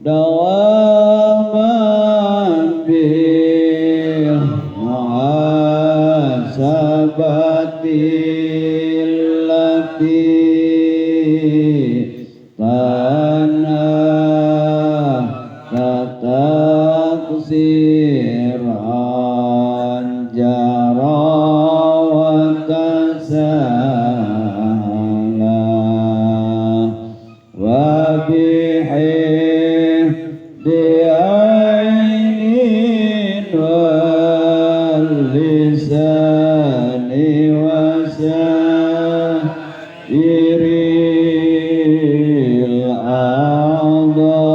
Dawaman bil muhasabati allati tanha tataksiran jara wa tasala wa bihifdi ainin wal lisani wa sairil a'dha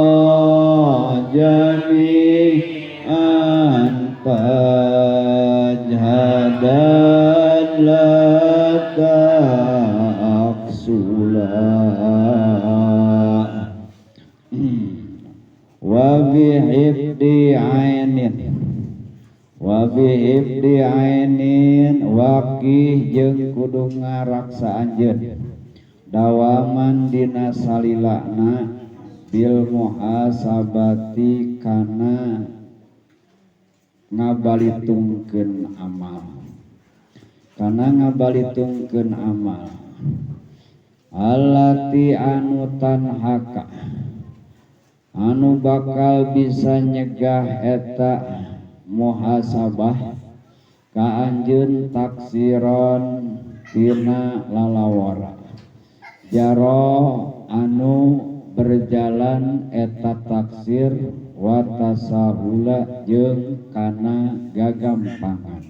jami'an fajhadan la taqsula wa bihifdi ainin wa bihifdi ainin waqih jeung kudu ngaraksa anjeun dawaman dina salilana bil muhasabati kana ngabalitungkeun amal kana ngabalitungkeun amal allati anu tanhaka anu bakal bisa nyegah eta muhasabah ka anjeun taksiron tina lalawara jaro anu berjalan eta taksir wa tasahula jeung kana gagampangan.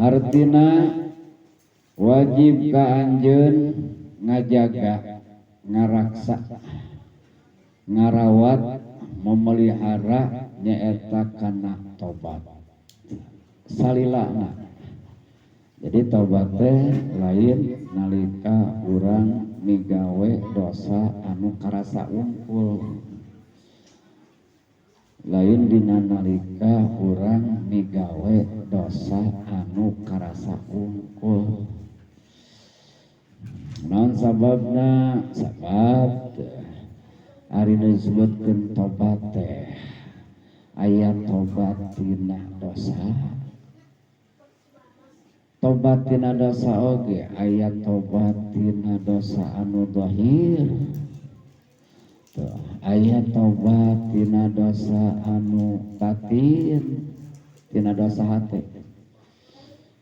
Hartina wajib ka anjeun ngajaga ngaraksa ngarawat memelihara nyaeta kana tobat salilana. Jadi tobat teh lain nalika urang migawe dosa anu karasa unggul, lain dina nalika urang migawe dosa anu karasa unggul. Naon sababna? Sabab ari disebutkeun tobat teh aya tobat tina dosa, tobat tina dosa oge aya tobat tina dosa anu zahir, aya tobat tina dosa anu batin, tina dosa hate.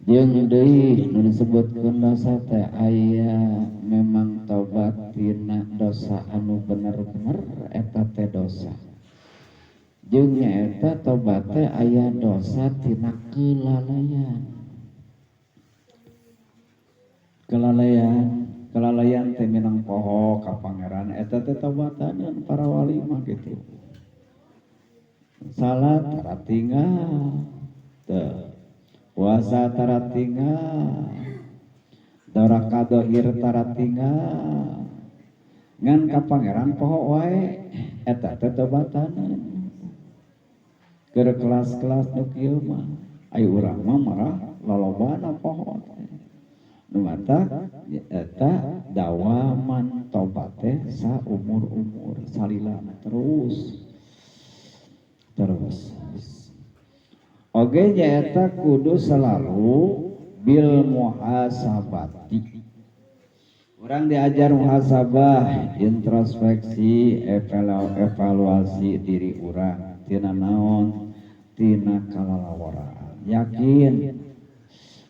Jeung deui nu disebutkeun dosa teh aya memang tobat tina dosa anu bener-bener eta teh dosa. Jeung nyaeta tobat teh aya dosa tina kelalaian. Kelalaian, kelalaian teh minang poho ka pangeran eta teh tobatan para wali mah gitu. Salat tara tinggal teu, puasa tara tinggal, doraka dohir tara tinggal, ngan ka pangeran poho wae eta teh tobatan. Keur kelas-kelas nu kieu mah aya urang mah marah lolobana poho teh. Nu matak eta dawaman tobat teh saumur-umur salilana terus terus. Oge nyaeta kudu selalu bil muhasabati. Urang diajar muhasabah, introspeksi, evaluasi diri urang tina naon, tina kalalawaraan. Yakin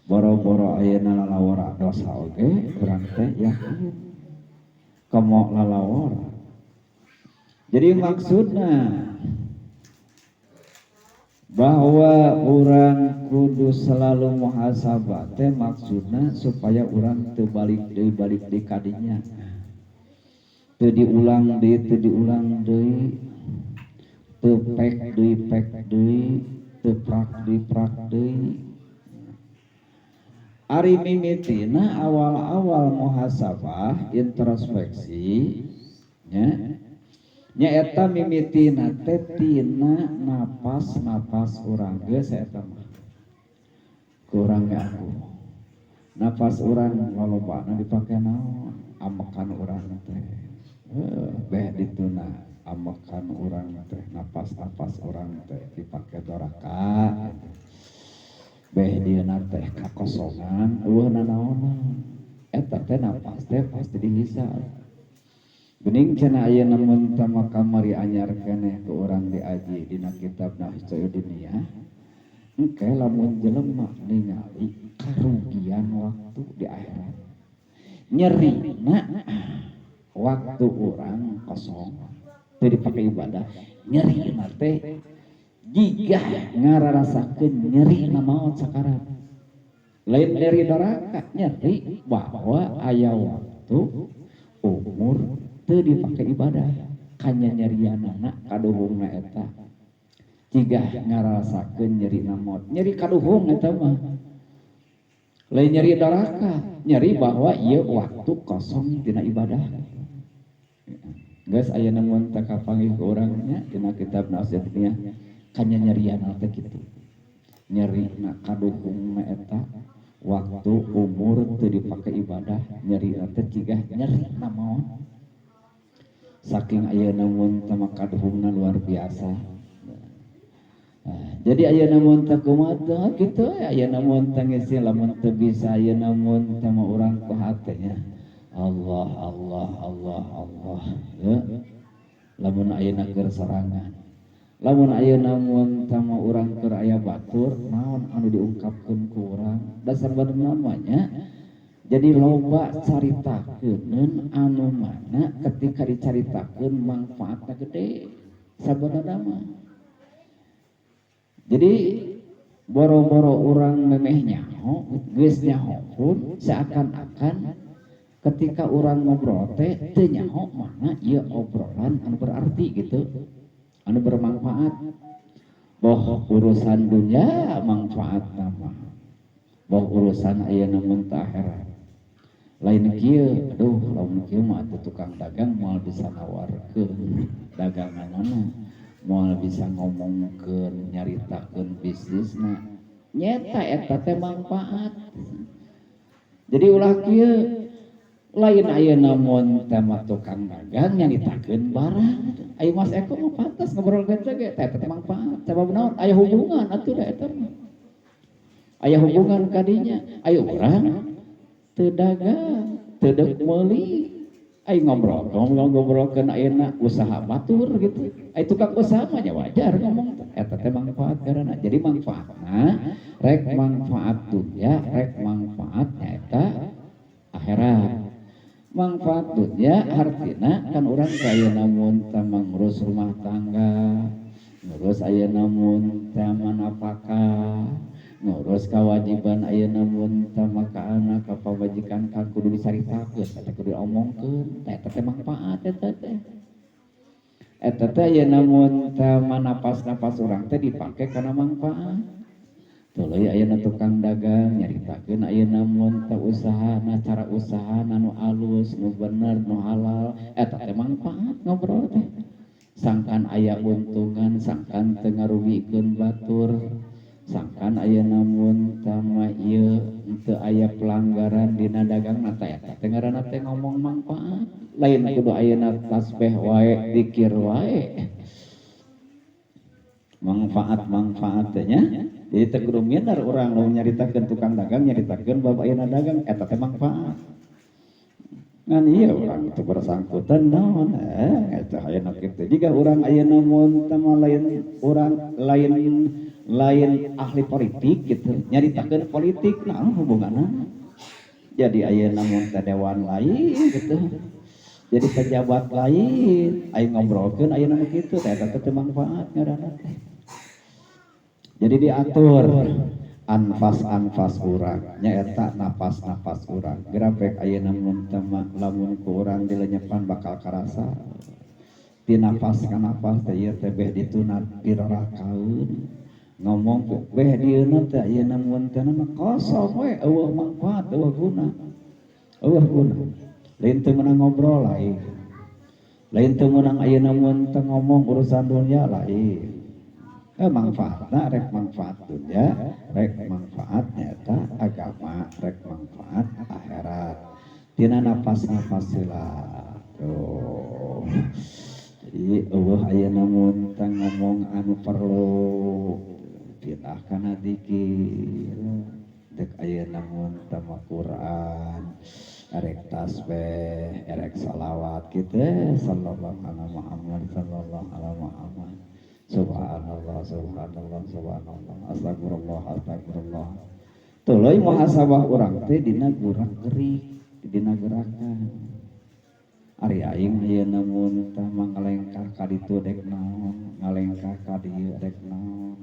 boro-boro ayeuna lalawara dosa oge urang teh yakin komo lalawara. Jadi maksudna bahwa urang kudu selalu muhasabah teh maksudna supaya urang teu balik deui balik deui kadinya, teu diulang deui teu diulang deui, teu pek deui pek deui, teu prak deui prak deui. Ari mimitina awal-awal muhasabah introspeksi nya nyaeta mimitina teh tina napas-napas urang geus eta mah kurang aku. Nafas urang lolobana dipake naon? Amekan urang teh. Beh dituna amekan urang teh, napas-napas urang teh dipake doraka. Beh dieuna teh kakosongan eueuh nanaonan. Eta teh napas teh pasti dihisab. Gening cenah ayeuna mun teh mah kamari anyar keneh ku urang diaji dina kitab Nahjul Diniyah. Engke lamun jelema ningali karugian waktu di akhirat. Nyerina waktu urang kosong teu dipake ibadah, nyerina teh jigah ngararasakeun nyerina maot sakarat. Lain nyeri doraka, nyeri bahwa aya waktu umur teu dipake ibadah, kanyanyerianana kaduhungna eta. Jigah ngarasakeun nyeri maot, nyeri kaduhung eta mah. Lain nyeri doraka, nyeri bahwa ieu waktu kosong tina ibadah. Geus ayeuna mun teh kapanggih ku urang nya dina kitab nasihatnya kanyanyerianna teh kitu. Nyerina kaduhungna eta waktu umur teu dipake ibadah, nyerina teh jigah nyerina maot. Saking ayeuna mun teh mah kaduhungna luar biasa. Jadi ayeuna mun teh kumaha teh kitu ayeuna mun teh ngisi lamun teu bisa ayeuna mun teh mah urang ku hate nya. Allah Allah Allah Allah ya. Lamun ayeuna keur sorangan. Lamun ayeuna mun teh mah urang keur aya batur naon anu diungkapkeun ku urang dasar bener namanya. Jadi loba caritakeun anu mana ketika dicaritakeun manfaatna gede sabenerna mah. Jadi boro-boro urang memeh nyaho, geus nyaho pun seakan-akan ketika urang ngobrol teh teu nyaho mana ieu obrolan anu berarti gitu, anu bermanfaat. Boh urusan dunia manfaat mah, boh urusan ayeuna mun teh akhirat. Lain kieu, aduh lamun kieu mah atuh tukang dagang moal bisa nawarkeun daganganana, moal bisa ngomongkeun nyaritakeun bisnisna. Nyeta eta teh manfaat. Jadi ulah kieu lain ayeuna mun teh mah tukang dagang nyaritakeun barang. Ayo Mas Eko mah pantas ngobrolkeun teh ge, eta teh manfaat. Sabab naon? Aya hubungan atuh da eta mah. Aya hubungan kadinya. Ayo urang teu dagang, teu deuk meuli. Ayo ngobrol, ngobrolkeun ayeuna usaha batur gitu. Ayo tukang usaha mah nya wajar ngomong teh. Eta teh manfaat karena jadi manfaatna rek manfaat dunya, rek manfaat nyaeta akhirat. Manfaat dunya artina kan urang ayeuna mun teh ngurus rumah tangga, ngurus ayeuna mun teh nafkah, ngurus kewajiban ayeuna mun teh ka anak ka pamajikan kan kudu dicaritakeun, eta kudu diomongkeun, eta teh manfaat eta teh. Eta teh ayeuna mun teh napas-napas urang teh dipake kana manfaat. Tuluy ayeuna tukang dagang nyaritakeun ayeuna mun teh usahana cara usahana nu alus, nu bener, nu halal, eta teh manfaat ngobrol teh. Sangkan aya untungan, sangkan teu ngarugikeun batur, sangkan ayeuna mun teh mah ieu teu aya pelanggaran dina dagangna teh eta teh ngaranna teh ngomong manfaat. Lain kudu ayeuna tasbih wae, zikir wae. Manfaat-manfaat teh nya. Jadi teu kudu minder urang lamun nyaritakeun tukang dagang nyaritakeun bab ayeuna dagang eta teh manfaat. Ngan ieu urang teu bersangkutan naon eta ayeuna kitu. Jika urang ayeuna mun teh mah lain urang lain ahli politik gitu, nyaritakeun politik naon hubunganna. Jadi ayeuna mun teh dewan lain gitu. Jadi pejabat lain, ayo ngobrolkeun ayeuna mah kitu teh eta teh manfaat ngaranna teh. Jadi diatur anfas-anfas urang, nyaeta napas-napas urang. Gerapek ayeuna mun teh mah lamun ku urang dilenyepan bakal karasa. Ti napas ka napas teh ieu teh beh dituna pirorakaeun. Ngomong beh dieuna teh ayeuna mun teh mah kosong we, eueuh manfaat, eueuh guna. Eueuh guna. Lain teu meunang ngobrol lain. Lain teu meunang ayeuna mun teh ngomong urusan dunia lain. Manfaatna rek manfaat dunia, rek manfaat nyata agama. rek manfaat akhirat tina napas-napas heula tuh. Jadi eueuh ayeuna mun teh ngomong anu perlu pindah kana dzikir, dek ayeuna mun teh mah Quran, erek tasbih, erek salawat kitu, sallallahu ala Muhammad, sallallahu ala Muhammad, subhanallah, subhanallah, subhanallah, astagfirullah, astagfirullah. Tuluy muhasabah urang teh dina gerak gerik, dina gerakan. Ari aing ayeuna mun tah mah ngalengkah ka ditu dek naon, ngalengkah ka dieu rek naon,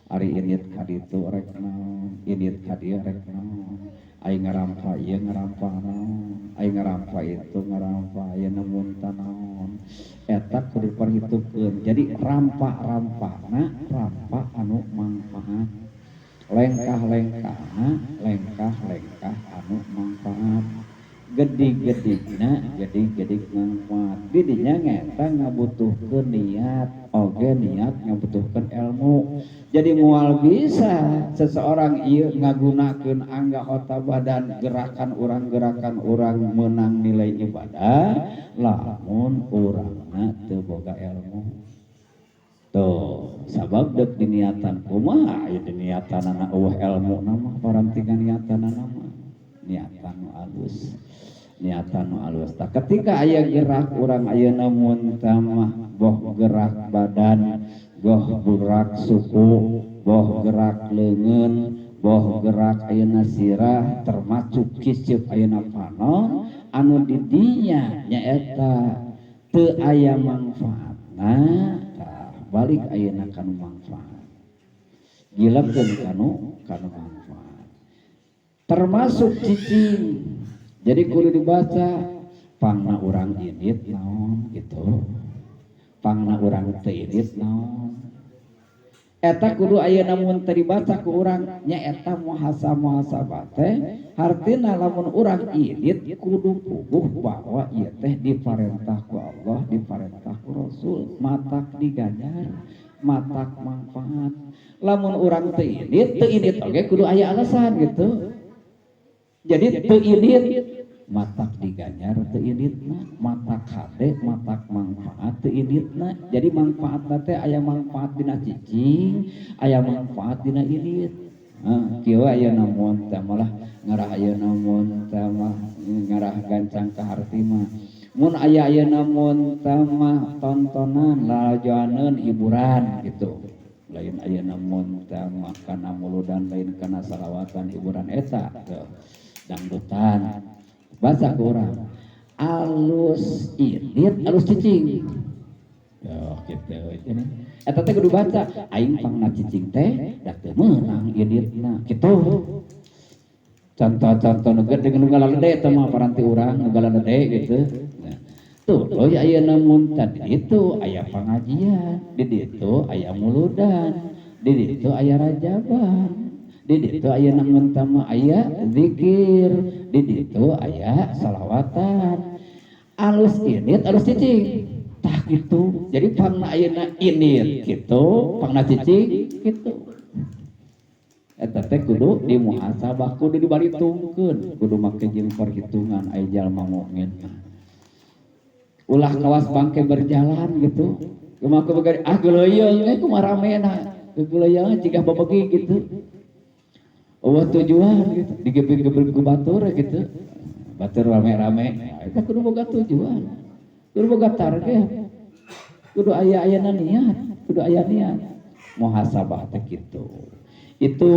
ari indit ka ditu rek naon, indit ka dieu rek naon, aing ngarampa ieu ngarampa naon, aing ngarampa itu ngarampa ayeuna mun tah naon, eta kudu diperhitungkeun. Jadi rampa-rampana rampa anu mangfaat, lengkah-lengkahna lengkah-lengkah anu mangfaat, gedig-gedigna gedig-gedig manfaat. Didinya ngeta ngabutuhkeun niat oge, niat ngabutuhkeun ilmu. Jadi moal bisa seseorang ieu ngagunakeun angga otak badan, gerakan urang, gerakan urang menang nilai ibadah lamun urangna teu boga ilmu. Tuh sabab dek diniatan kumaha ieu, diniatanana eueuh ilmu mah paranti niatanana mah niatan nu alus, niatan nu alus. Tah, ketika aya gerak urang ayeuna mun mah, boh gerak badan, boh gerak suku, boh gerak leungeun, boh gerak ayeuna sirah, termasuk kiseup ayeuna panon, anu di dinya nyaeta teu aya mangfaatna, tah balik ayeuna kanu mangfaat, gilebkeun kanu mangfaat, termasuk cicing. Jadi kudu dibaca pangna urang indit naon gitu, pangna urang teu indit naon, eta kudu ayeuna mun teu dibaca ku urang nya eta muhasabah teh. Hartina lamun urang indit kudu puguh bahwa ieu teh diparentah ku Allah, diparentah ku Rasul, matak diganjar, matak manfaat. Lamun urang teu indit, teu indit oge kudu aya alasan gitu. Jadi teu indit matak diganjar teu inditna, matak hade, matak manfaat teu inditna. Jadi manfaat teh aya manfaat dina cicing, aya manfaat dina indit. Nah, kieu ayeuna mun teh malah ngarah ayeuna mun teh mah ngarah gancang ka harti mah. Mun aya ayeuna mun teh mah tontonan lalajoaneun hiburan gitu, lain ayeuna mun teh mah kana muludan, lain kana salawatan, hiburan eta tuh dangdutan. Baca ku urang alus indit alus cicing. Yo gitu. Jadi eta teh kudu baca aing pangna cicing teh da teu meunang inditna kitu. Contoh-contoh nu gede nu galalede eta mah paranti urang nu galalede gitu. Nah, tuh loh ayeuna mun tadi itu aya pangajian, di ditu aya muludan, di ditu aya rajaban, di ditu aya namun tama aya zikir, di ditu aya salawatan, alus indit alus cicing tah gitu. Jadi pangna ayeuna indit gitu, pangna cicing gitu. Eta teh kudu dimuhasabah, kudu dibaritungkeun, kudu make jeung perhitungan. Aya jalma mukmin mah ulah kawas bangke berjalan gitu, kumaha kumaha, ah geuleuyeung eh kumaha ramena, geuleuyeung jiga babegi gitu. Eueuh tujuan gitu, digebrig-gebrig ku batur gitu. Batur rame-rame, nah, eta kudu boga tujuan. Kudu boga target. Kudu aya-ayana niat, kudu aya niat. Muhasabah teh kitu. Itu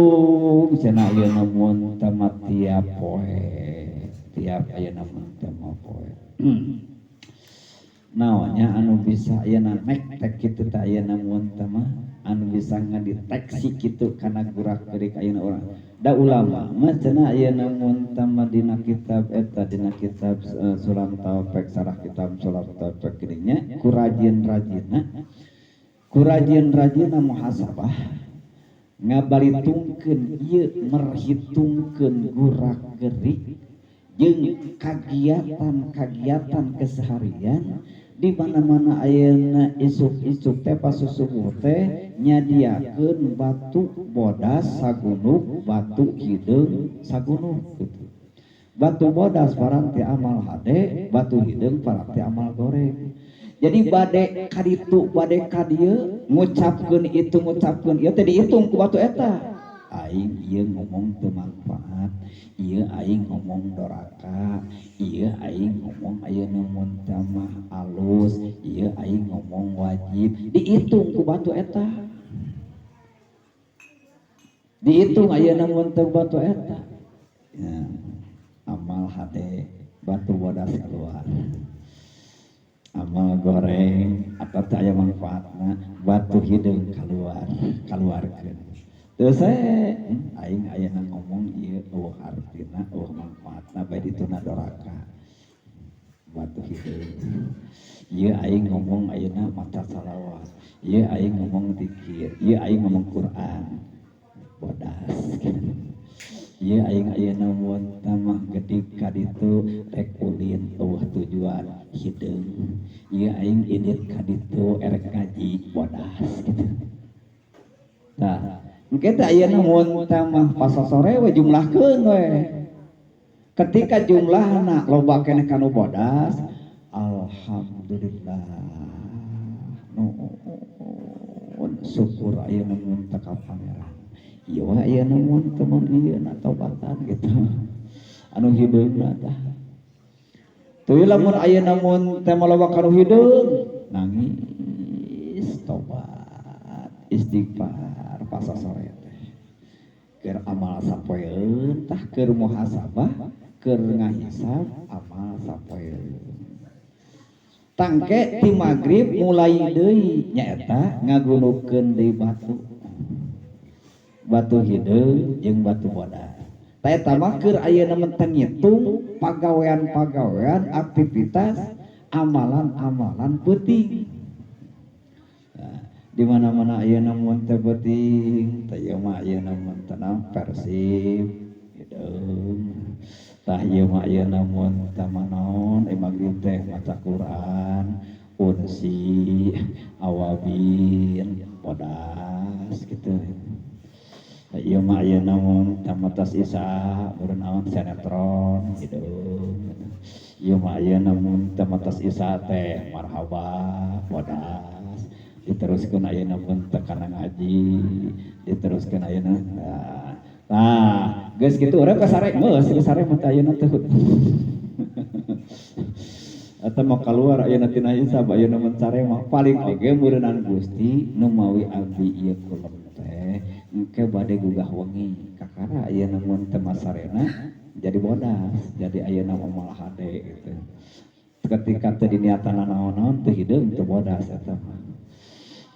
cenah ayeuna mun teh tiap poe, tiap ayeuna mun teh poe. Naonnya anu bisa ayeuna nek tek kitu teh, ayeuna mun teh mah anu bisa ngadeteksi kitu kana gerak gerik ayeuna urang. Da ulama mah cenah ayeuna mun teh mah dina kitab eta, dina kitab Sulam Taufik, sarah kitab Sulam Taufik geuning, ku rajin-rajinna, ku rajin-rajinna muhasabah, ngabalitungkeun ieu, merhitungkeun gurak gerik jeung kagiatan-kagiatan keseharian. Di mana-mana ayeuna isuk-isuk teh pas subuh teh nyadiakeun batu bodas sagunuk, batu hideung sagunuk gitu. Batu bodas paranti amal hade, batu hideung paranti amal goreng. Jadi bade kaditu bade kadieu ngucapkeun itu ngucapkeun ieu teh dihitung ku batu eta. Aing ieu ngomong teu manfaat, ieu aing ngomong doraka, ieu aing ngomong ayeuna mun mah alus, ieu aing ngomong wajib, dihitung ku batu eta. Dihitung ayeuna mun teu batu eta. Ya, amal hade batu bodas keluar. Amal goreng atau teu aya manfaatna, batu hideung keluar, kaluarkeun. Terus saya aing ayeuna ngomong ieu eueuh artina, eueuh manfaatna bae dituna doraka. Batu hideung. Ieu aing ngomong ayeuna maca salawat, ieu aing ngomong zikir, ieu aing ngomong Quran. Bodas. Ieu aing ayeuna mun mah gedig ka ditu rek ulin eueuh tujuan hideung. Ieu aing indit ka ditu erek ngaji bodas gitu. Nah, engke teh ayeuna mun teh mah pasasore we jumlahkeun we. Ketika jumlahna loba keneh kanu bodas, alhamdulillah. Nuhun syukur ayeuna mun teh ka Pangeran. Ieu we ayeuna mun teh mun ieu na tobatan gitu. Anu hideungna tah. Teuing lamun ayeuna mun teh loba kanu hideung, nangis tobat, istighfar pasasore teh. Keur amal sapoeun tah keur muhasabah, keur ngahisab amal sapoeun. Tangke ti magrib mulai deui nyaeta ngagunukeun deui batu. Batu hideung jeung batu bodas. Tah eta mah keur ayeuna menteng ngitung pagawean-pagawean aktivitas amalan-amalan peuting. Nah, di mana-mana ayeuna mun teh peuting, teh ieu mah ayeuna mun teh naon Persib hideung. Tah ieu mah ayeuna mun teh naon magrib teh maca Quran, unsi, awabin, bodas gitu. Tah ieu mah ayeuna mun teh matas isya beureun naon sinetron hideung. Ieu mah ayeuna mun teh matas isya teh marhaba bodas. Diteruskeun ayeuna mun teh kana ngaji, diteruskeun ayeuna. Nah, geus kitu urang ka sare geus, geus sare mah teh ayeuna teh. Atau mau keluar ayeuna tina hisab ayeuna mun sare mah paling oge meureunan Gusti nu mawi abdi ieu kulem teh engke bade gugah wengi kakara ayeuna mun teu masarena jadi bodas, jadi ayeuna moal hade gitu. Ketika teu diniatan naon-naon teu hideung teu bodas eta mah.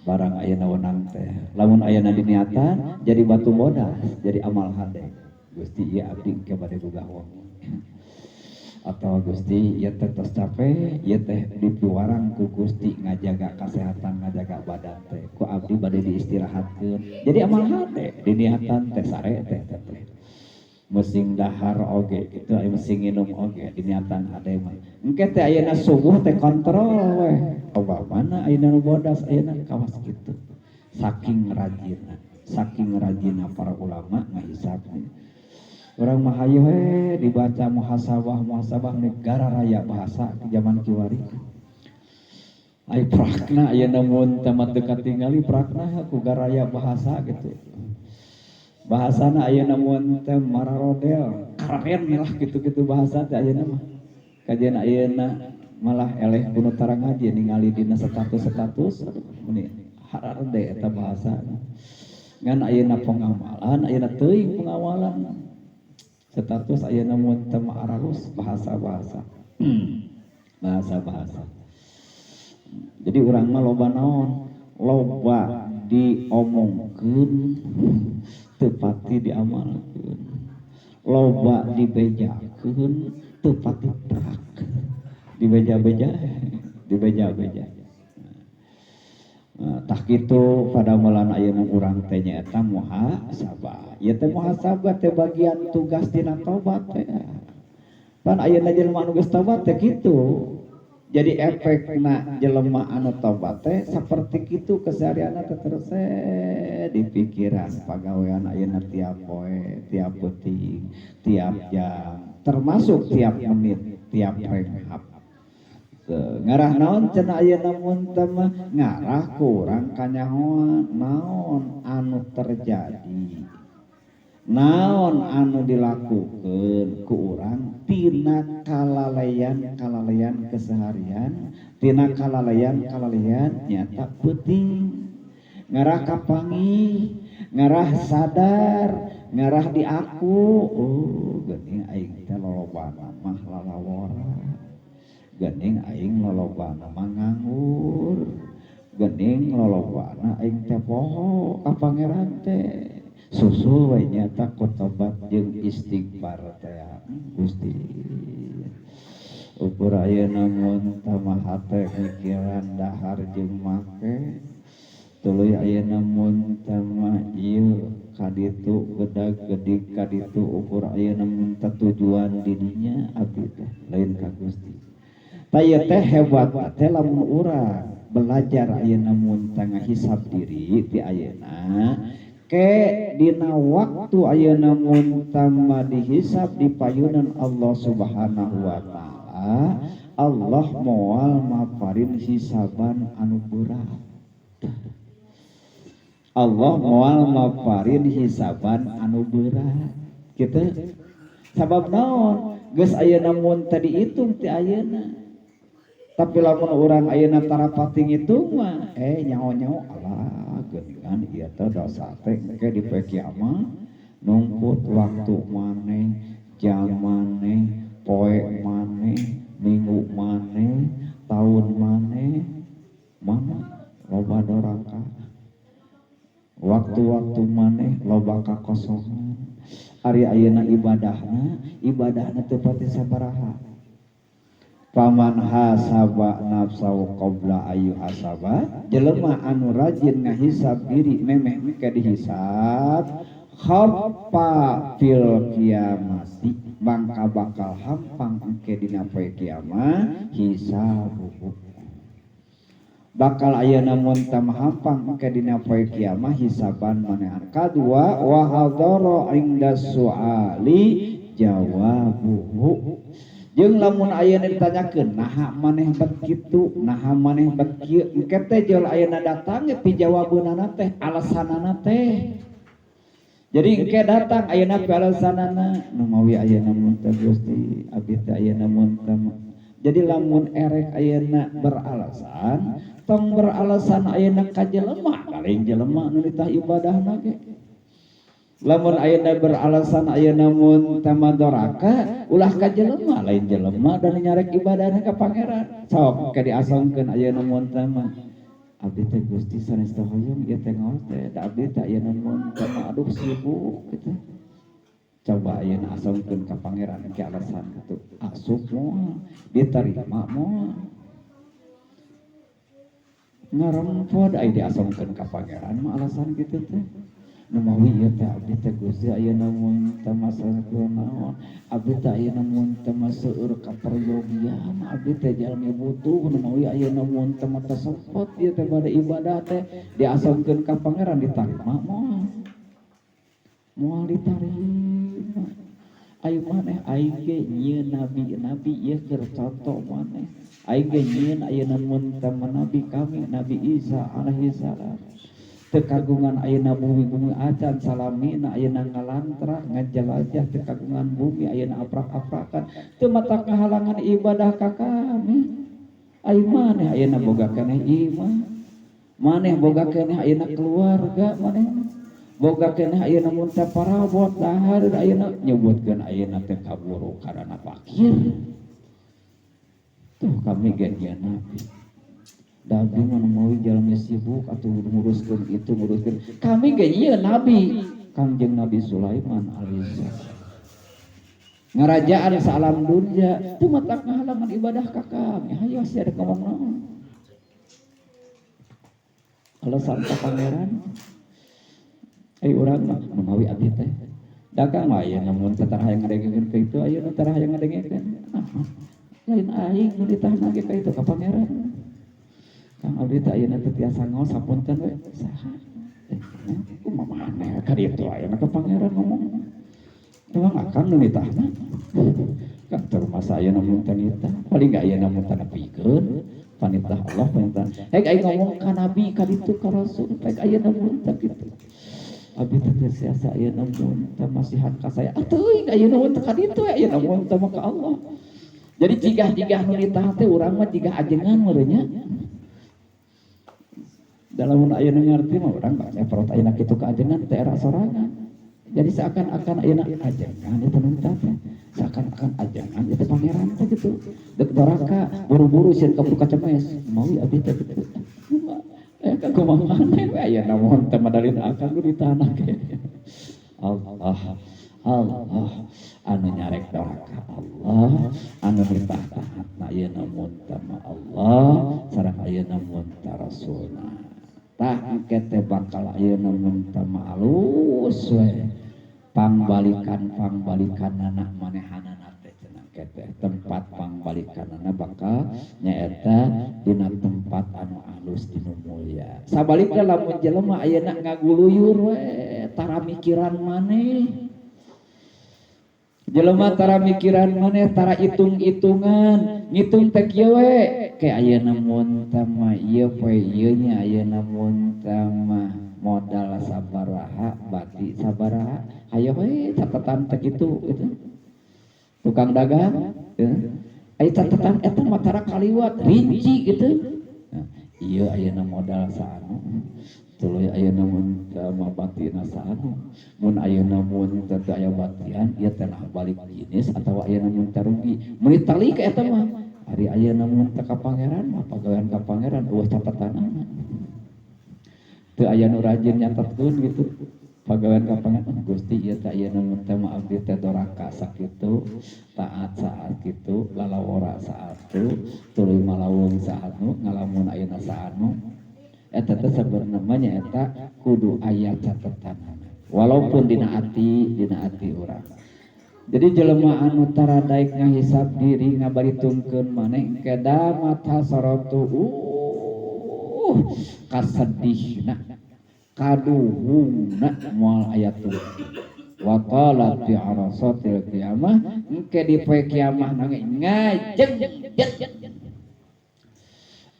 Barang ayeuna wenang teh lamun ayeuna diniatan jadi batu bodas, jadi amal hade. Gusti ieu abdi engke bade gugah wengi. Atau Gusti ieu teh tos capek, ieu teh dipiwarang ku Gusti ngajaga kesehatan, ngajaga badan teh. Ku abdi bade diistirahatkeun. Jadi amal hade diniatan teh sare teh teh. Mesing dahar oge gitu, aya mesing nginum oge diniatan hade mah. Engke teh ayeuna subuh teh kontrol we. Coba mana ayeuna nu bodas ayeuna kawas kitu. Saking rajinna para ulama ngahisab. Urang mah hayu we dibaca muhasabah, muhasabah negara raya bahasa zaman kiwari. Ai prakna ayeuna mun teh mah teu katingali prakna ku garaya bahasa gitu. Bahasana ayeuna mun teh mararodel, keren lah gitu-gitu bahasa teh ayeuna mah. Kajian ayeuna malah eleh kuno tarang ngaji ningali dina status-status aduh meni hararde eta bahasa. Ngan ayeuna pengamalan, ayeuna teuing pengawalan. Status ayeuna mun teh mah aralus bahasa-bahasa. Bahasa-bahasa. Jadi urang mah loba naon? Loba diomongkeun teu pati diamalkeun. Loba dibejakeun teu pati prak. Dibeja-beja, dibeja-beja. Nah, tah kitu pada malan ayeuna urang teh nyaeta muhasabah. Ieu teh muhasabah teh bagian tugas tina tobat teh. Pan ayeuna jelema anu geus tobat teh kitu. Jadi efekna jelema anu tobat teh saperti kitu keseharianna teh terus di pikiran pagawean ayeuna tiap poe, tiap peuting, tiap jam, termasuk tiap menit, tiap renghap. Ngarah naon cenah ayeuna mun teh mah ngarah kurang kanyahoan naon anu terjadi, naon anu dilakukeun ku urang tina kalalean-kalalean keseharian, tina kalalean-kalalean nyata peuting ngarah kapanggih, ngarah sadar, ngarah diaku. Oh, geuning aing teh lolobana mah lalawora, geuning aing lolobana mah nganggur, geuning lolobana aing teh poho ka pangeran teh. Susul we nyata ku tobat jeung istighfar teh. Gusti, ukur ayeuna mun mah hate mikiran dahar jeung make, tuluy ayeuna mun mah ieu kaditu gedag gedig kaditu, ukur ayeuna mun tujuan didinya abdi teh lain ka Gusti. Tah ieu teh hebat teh lamun urang belajar ayeuna mun ngahisab diri ti ayeuna ke dina waktu ayeuna mun mah dihisab di payunan Allah Subhanahu wa taala, Allah moal maparin hisaban anu berat. Allah moal maparin hisaban anu berat kitu. Sabab naon? Geus ayeuna mun tadi hitung ti ayeuna. Tapi lamun urang ayeuna tara pati ngitung mah nyaho-nyaho alah geuningan ieu teh dosa teh engke di poe kiamat nungkut waktu maneh, jam maneh, poe maneh, minggu maneh, tahun maneh, mana loba doraka. Waktu-waktu maneh loba kakosongan. Ari ayeuna ibadahna, ibadahna teu pati sabaraha. Paman hasaba nafsahu qabla ayu hasaba, jelema anu rajin ngahisab diri memeh engke dihisab, khaffa fil kiamati, mangka bakal hampang engke dina poe kiamat hisabuhu. Bakal ayeuna mun hampang engke dina poe kiamat hisaban manehan. Kadua wa hadara inda suali jawabuhu. Jeung lamun ayeuna ditanyakeun naha maneh bet kitu, naha maneh bet kieu, engke teh jol ayeuna datang pijawabeunana teh, alasanana teh. Jadi engke datang ayeuna pialasanana nu mawi ayeuna mun teh Gusti, abdi teh ayeuna mun teh. Jadi lamun erek ayeuna beralasan, tong beralasan ayeuna ka jelema, lain jelema nu ditah ibadahna ge. Lamun ayeuna beralasan ayeuna mun tamadoraka ulah ka jelema, lain jelema dan nyarek ibadahna ka pangeran. Sok ke diasongkeun ayeuna mun tama abdi teh Gusti sanes teh hoyong ieu teh ngaos teh, da abdi teh ayeuna mun tama aduh sibuk kitu. Coba ayeuna asongkeun ka pangeran ke alasan kitu, asup moal, diterima moal. Ngarempod aya diasongkeun ka pangeran mah alasan kitu teh. Nu mawi ieu teh abdi teh Gusti ayeuna mun teh masalah naon, abdi teh ayeuna mun teh seueur kaperyogian, abdi teh jalmi butuh, nu mawi ayeuna mun teh mata sempet ieu teh bade ibadah teh diasongkeun ka pangeran ditarima moal. Moal ditarima. Ayo maneh aing ge nyieun nabi-nabi ieu keur contoh maneh. Aing ge nyieun ayeuna mun teh nabi kami Nabi Isa alaihi salam. Teu kagungan ayeuna bumi-bumi acan salamina ayeuna ngalantrah ngajelajah teu kagungan bumi ayeuna aprak-aprakan teu mata kahalangan ibadah ka kami. Ayo maneh ayeuna boga keneh iman, maneh boga keneh ayeuna keluarga, maneh boga keneh ayeuna mun teh parabot dahar ayeuna nyebutkeun ayeuna teh kaburu karana fakir. Tuh kami ge nabi. Nabi mah mawi jalmi sibuk atau nguruskeun itu nguruskeun. Kami ge ieu nabi Kangjeng Nabi Sulaiman alaihissalam. Ngarajaan salam dunia teu matak ngahalangan ibadah ka kami. Hayo sia rek ngomong naon. Alasan ka pangeran. Ai urang mah mawi abdi teh. Dagang mah aya namun teh tara hayang ngadengekeun ka itu, ayeuna tara hayang ngadengekeun. Lain aing nu ditahna ge ka itu ka pangeran. Kang abdi teh ayeuna teu tiasa ngaos hapunten we. Saha? Kumaha maneh ka ditu ayeuna ka pangeran ngomong. Emang akang nu nitahna? Kan termasa ayeuna mun teh nitah, paling gak ayeuna mun teh nepikeun panitah Allah panitah. Hek aing ngomong ka nabi ka ditu ka rasul, hek ayeuna mun teh kitu. Abdi teh teu siasa ayeuna mun teh masihan ka saya. Ah teuing ayeuna mun teh ka ditu ayeuna mun teh mah ka Allah. Jadi jigah-jigah nu nitah teh urang mah jigah ajengan meureun nya. Dalam ayeuna ngarti mah urang mah perot ayeuna kitu ka ajengan teh era sorangan. Jadi seakan-akan ayeuna ajengan itu nu nitah teh. Seakan-akan ajengan itu pangeran teh gitu. Dek doraka buru-buru sieun kaburu kacemes. Mawi abdi teh kitu. Ka kumaha maneh we ayeuna mun teh madalin akang nu ditanah ge. Allah Allah anu nyarek doraka Allah anu nitah taatna ayeuna mun teh mah Allah sareng ayeuna mun teh rasulna. Tah engke teh bakal ayeuna mun teh mah alus we. Pangbalikan-pangbalikanana manehanana teh cenah engke teh tempat pangbalikanana bakal nyaeta dina tempat anu alus dinu mulia. Sabalikna lamun jelema ayeuna ngaguluyur we tara mikiran maneh. Jelema tara mikiran maneh tara hitung-hitungan, ngitung teh kieu we ke ayeuna mun teh mah ieu poe ieu nya ayeuna mun teh mah modal sabaraha bati sabaraha hayo we catatan teh kitu gitu. Tukang dagang ya. Aya catatan eta mah tara kaliwat rinci gitu. Nah, ieu ayeuna modal saanu tuluy ayeuna mun teh mah batina saanu mun ayeuna mun teh teu aya batian ieu teh nah balik jenis atawa ayeuna mun teh rugi meuni tali ka eta mah ari ayeuna mun teh ka pangeran mah pagawean ka pangeran eueuh catatanana teu aya nu rajin nyatetkeun gitu pagawean ka pangeran Gusti ieu teh ayeuna mun teh mah abdi teh doraka sakitu taat saat kitu lalawora saatu tuluy malawung saanu ngalamun ayeuna saanu eta teh sebenarnya nyaeta kudu aya catetanana walaupun dina ati urang. Jadi jelema anu tara daek ngahisab diri ngabaritungkeun maneh engke mata sorotu kasedihna kaduhungna moal aya tungtung. Wa qalat fi arasatil qiyamah engke di poe kiamah nange ngajeng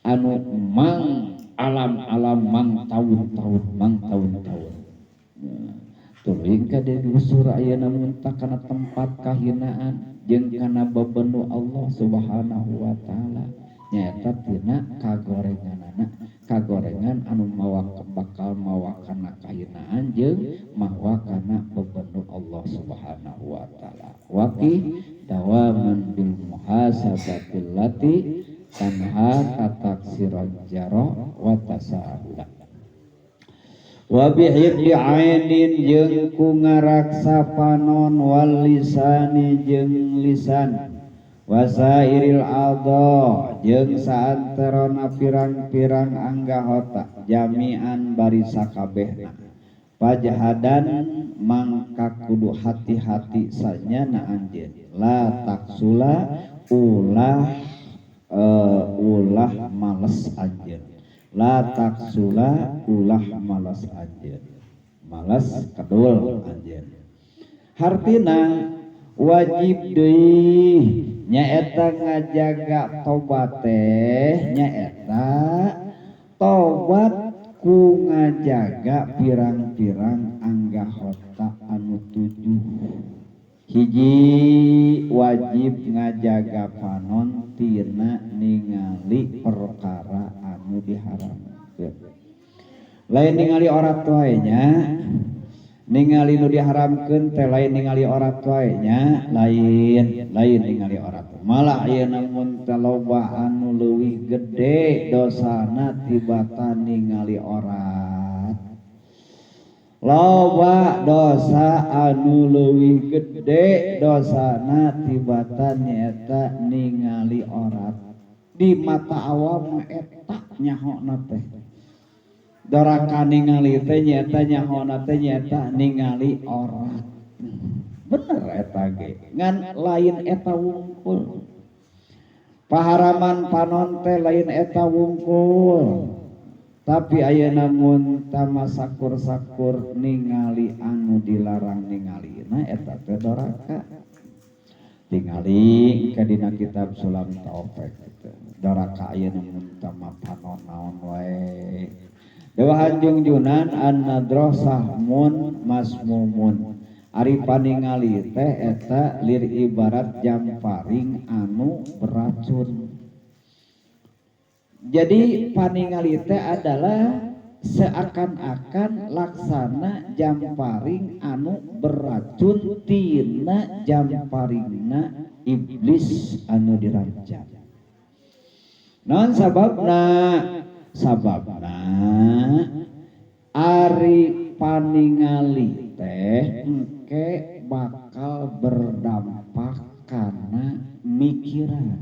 anu mang alam-alam mang tahun-tahun mang tahun-tahun. Tuluy ka digusur ayeuna mun tah kana tempat kahinaan jeung kana bebenu Allah Subhanahu wa taala nyaeta tina kagorenganana kagorengan anu mawa bakal mawa kana kahinaan jeung mawa kana bebenu Allah Subhanahu wa taala. Waqi dawaman bil muhasabatil lati tanha kataksiran jaro wa tasahula. Wa bihibdi ainin jeung ku ngaraksa panon wal lisani jeung lisan wasairil adha jeung saantarana pirang-pirang anggahota jami'an bari sakabehna pajhadan mangka kudu hati-hati sanyana anjeun la taksula ulah ulah males anjeun la taksula ulah malas anjeun malas kedul anjeun hartina wajib deui nyaeta ngajaga tobat teh nyaeta tobat ku ngajaga pirang-pirang anggahota anu tujuh. Hiji wajib ngajaga panon tina ningali perkara anu diharamkeun. Lain ningali orat wae nya, ningali nu diharamkeun teh lain ningali orat wae nya, lain ningali orat. Malah ayeuna mun teh loba anu leuwih gede dosana tibatan ningali orat. Loba dosa anu leuwih gede dosana tibatan nyaeta ningali orat. Di mata awam eta nyahona teh. Doraka ningali teh nyaeta nyahona teh nyaeta ningali orat. Bener eta ge. Ngan lain eta wungkul. Paharaman panon teh lain eta wungkul, tapi ayeuna mun tama sakur-sakur ningali anu dilarang ningalina eta teh doraka. Tingali ka dina kitab Sulam Taufik gitu. Doraka ayeuna mun tama panon naon wae. Dewa junjunan an-nadroh sahmun masmumun. Ari paningali teh eta lir ibarat jamparing anu beracun. Jadi paningali teh adalah seakan-akan laksana jamparing anu beracun tina jamparingna iblis anu dirancang. Non sababna? Sababna ari paningali teh engke bakal berdampak kana mikiran,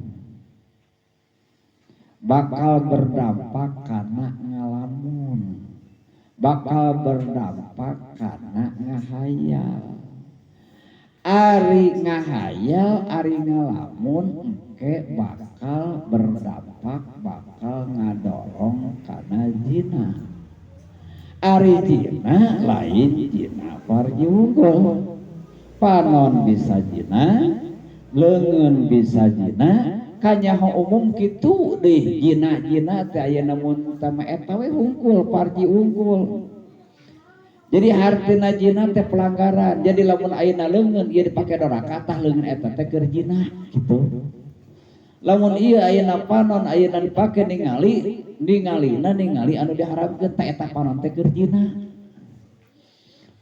bakal berdampak kana ngalamun, bakal berdampak kana ngahayal. Ari ngahayal, ari ngalamun engke bakal berdampak, bakal ngadorong kana zina. Ari zina lain zina farji wungkul. Panon bisa zina, leungeun bisa zina, kanyaho umum kitu deh zina-zina teh aya namun tama eta we hungkul farji wungkul. Jadi hartina zina teh pelanggaran. Jadi lamun ayeuna leungeun ieu dipake doraka tah leungeun eta teh keur zina gitu. Lamun ieu ayeuna panon ayeuna dipake ningali, ningalina ningali anu diharamkeun tah eta panon teh keur zina.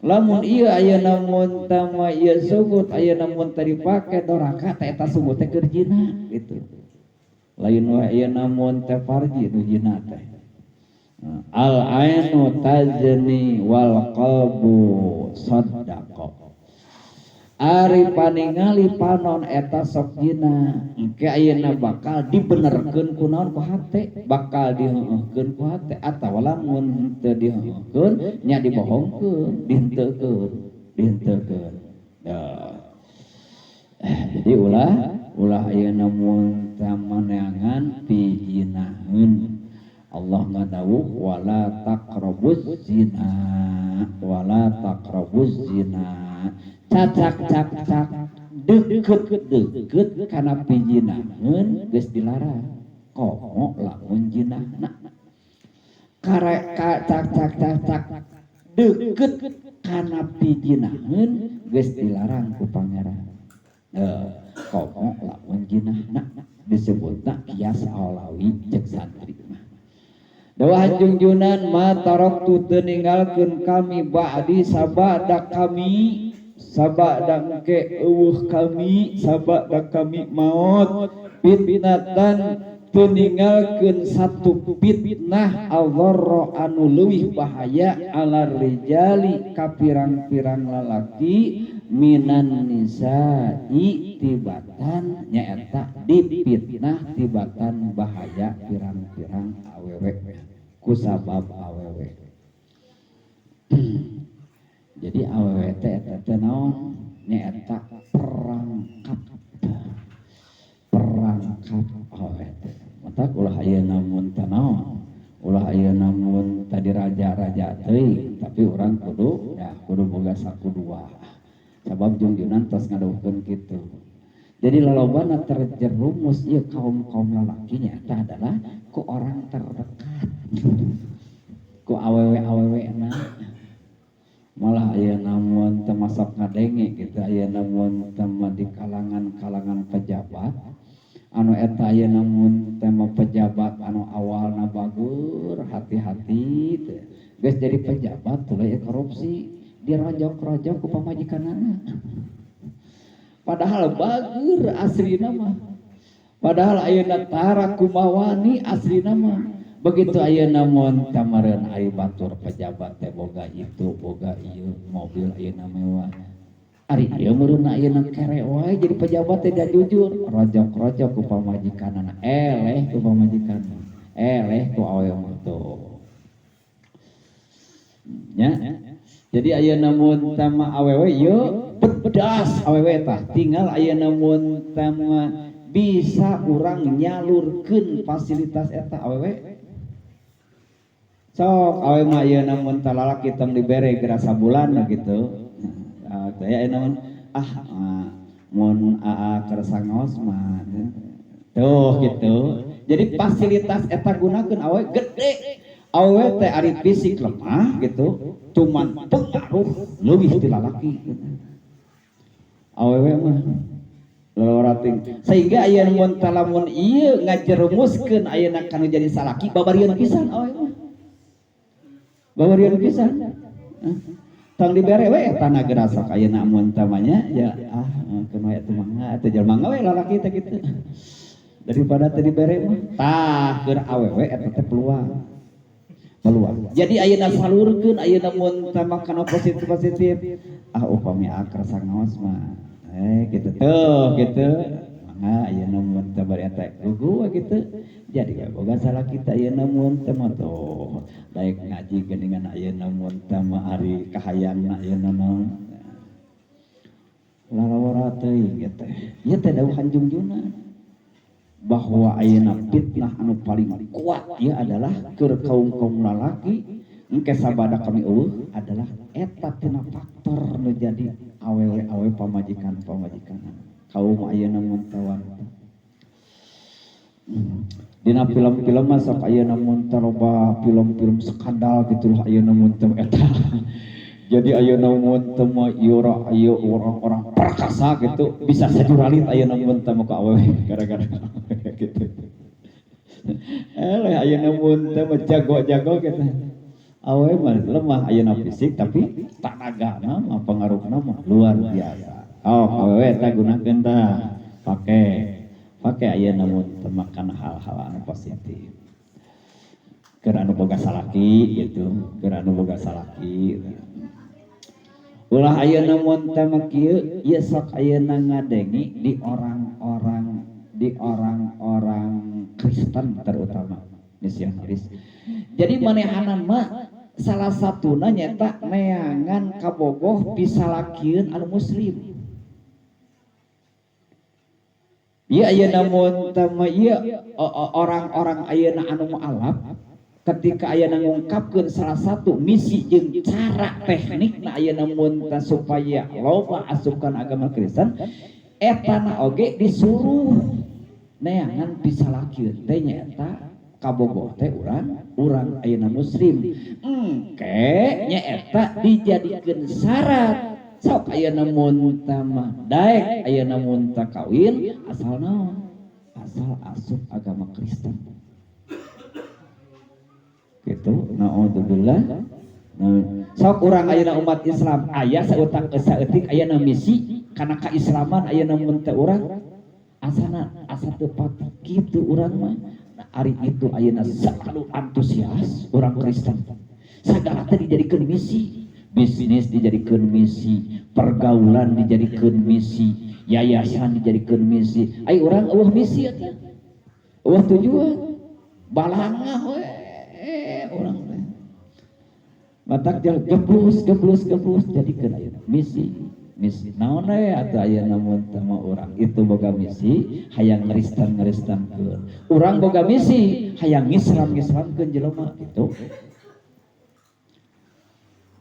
Lamun ieu ayeuna mun tama ieu sugut ayeuna mun teh dipake doraka tah eta sugut teh keur zina gitu. Lain wae ayeuna mun teh farji nu zina teh. Al ainu tazni wal qalbu saddaqa. Ari paningali panon eta sok zina engke ayeuna bakal dibenerkeun ku naon ku hate, bakal diheuhkeun ku hate atawa lamun teu diheuhkeun nya dibohongkeun, dihenteukeun, dihenteukeun. Jadi ulah ayeuna mun tamaneangan pijinaheun. Allah ngadawuh wala taqrabuz zina, wala taqrabuz zina. Cacak cak cak deket deket kana pijinaheun geus dilarang. Komo lamun jinahna. Karek cak cak cak cak deket kana pijinaheun geus dilarang ku pangeran. Komo lamun jinahna disebutna kias alawi cek santri mah. Dawah junjunan ma taraktu teu ninggalkeun kami ba'di sabada kami sabada engke eueuh kami sabada kami maot fitnatan teu ninggalkeun satu fitnah adharra anu leuwih bahaya ala rijali ka pirang-pirang lalaki minan nisa'i tibatan nyaeta dipitnah tibatan bahaya pirang-pirang awewe kusabab awewe. Jadi awewe teh eta teh naon nyaeta perangkap, perangkap awewe teh. Matak ulah ayeuna mun teh naon, ulah ayeuna mun tadi raja-raja teuing, tapi urang kudu ya kudu boga saku dua. Sabab jungjunan tos ngadawuhkeun kitu. Jadi lalobana terjerumus ieu kaum-kaum lalakinya eta adalah ku orang terdekat. Ku awewe-awewena. Malah ayeuna mun teu masuk ngadenge gitu, ayeuna mun teu di kalangan-kalangan pejabat anu eta ayeuna mun teu pejabat anu awalna bagur hati-hati teh. Geus jadi pejabat tuluy korupsi, dirojok-rojok ku pamajikanana. Padahal bager aslina mah. Padahal ayeuna tara kumawani aslina mah. Begitu ayeuna mun kamareun ai batur pejabat teh boga itu boga ieu mobil ayeuna mewah. Ari ieu meureun ayeuna kere wae jadi pejabat teh da jujur, rojok-rojok ku pamajikanana, eleh ku pamajikanana, eleh ku awewe mah tuh. Nya. Jadi ayeuna mun tama awewe ieu pedas awewe tah, tinggal ayeuna mun tama Bisa urang nyalurkeun fasilitas eta awewe. Sok awewe mah ieu mun talalaki tong dibere geura sabulan gitu. Nah, teh naon ah mun aa kersa ngaos mah tuh gitu. Jadi fasilitas eta gunakeun awewe gede. Awewe teh ari fisik lemah gitu, cuman pengaruh leuwih ti lalaki gitu. Awewe mah lolorating sehingga aya mun talamun ieu ngajerumuskeun ayeuna kanu jadi salaki babarian pisan awewe mah. Babarian pisan. Tong dibere we eta na geura sok ayeuna mun tamanya ya ah keun we atuh mangga atuh jelema we lalaki teh kitu. Daripada teu dibere mah tah keur awewe eta teh peluang. Peluang. Jadi ayeuna salurkeun ayeuna mun tama kana positif-positif. Ah upami akrasa ngaos mah gitu tuh gitu. Mangga ayeuna mun teh bari eta gugu gitu. Jadi boga salah kita ayeuna mun teh mah tuh daek ngaji geuningan ayeuna mun teh mah ari kahayangna ayeuna naon. Lalawara teuing ieu teh. Ieu teh dawuhan Jungjungan bahwa ayeuna fitnah anu paling kuat ieu adalah keur kaum-kaum lalaki engke sabada kami eueuh adalah eta tina faktor nu jadi awewe-awewe pamajikan-pamajikan kaum ayeuna mun teh wanita. Dina film-film mah sok ayeuna mun teh loba film-film skandal gitu lah ayeuna mun teh eta. Jadi ayeuna mun teh mah ieu orang-orang perkasa gitu bisa sajuralit ayeuna mun teh mah ka awewe gara-gara gitu. Eleh ayeuna mun teh mah jago-jago gitu. Awewe mah lemah ayeuna fisik tapi tanagana mah pengaruhna mah luar biasa. Oh awewe eta gunakeun tah pake pake ayeuna mun teh mah kana hal-hal anu positif. Keur anu boga salaki gitu, keur anu boga salaki. Ulah ayeuna mun teh mah kieu, ieu sok ayeuna ngadengi di orang-orang Kristen terutama misionaris. Jadi manehanan mah salah satuna nyata neangan kabogoh pisalakieun anu muslim. Ieu ayeuna mun teh mah ieu orang-orang ayeuna anu mualaf ketika ayeuna ngungkapkeun salah satu misi jeung cara teknikna ayeuna mun teh supaya loba asupan agama Kristen etana oge disuruh neangan pisalakieun teh nyaeta kabogoh teh urang ayeuna muslim engke nyaeta dijadikeun syarat sok ayeuna mun teh mah daek ayeuna mun teh kawin asal naon asal asup agama Kristen gitu. Naudzubillah. Sok urang ayeuna umat Islam aya sautak saeutik ayeuna misi kana kaislaman ayeuna mun teh urang asana asa teu pati kitu urang mah. Nah, ari itu ayeuna selalu antusias urang Kristen sagala teh dijadikeun misi, bisnis dijadikeun misi, pergaulan dijadikeun misi, yayasan dijadikeun misi. Ai urang eueuh misi eta. Eueuh tujuan balangah we urang teh. Matak geblus geblus geblus jadikeun ayeuna misi. Misi naon we atuh ayeuna mun teh mah urang itu boga misi hayang ngeristan-ngeristankeun. Urang boga misi hayang ngislam-ngislamkeun jelema gitu.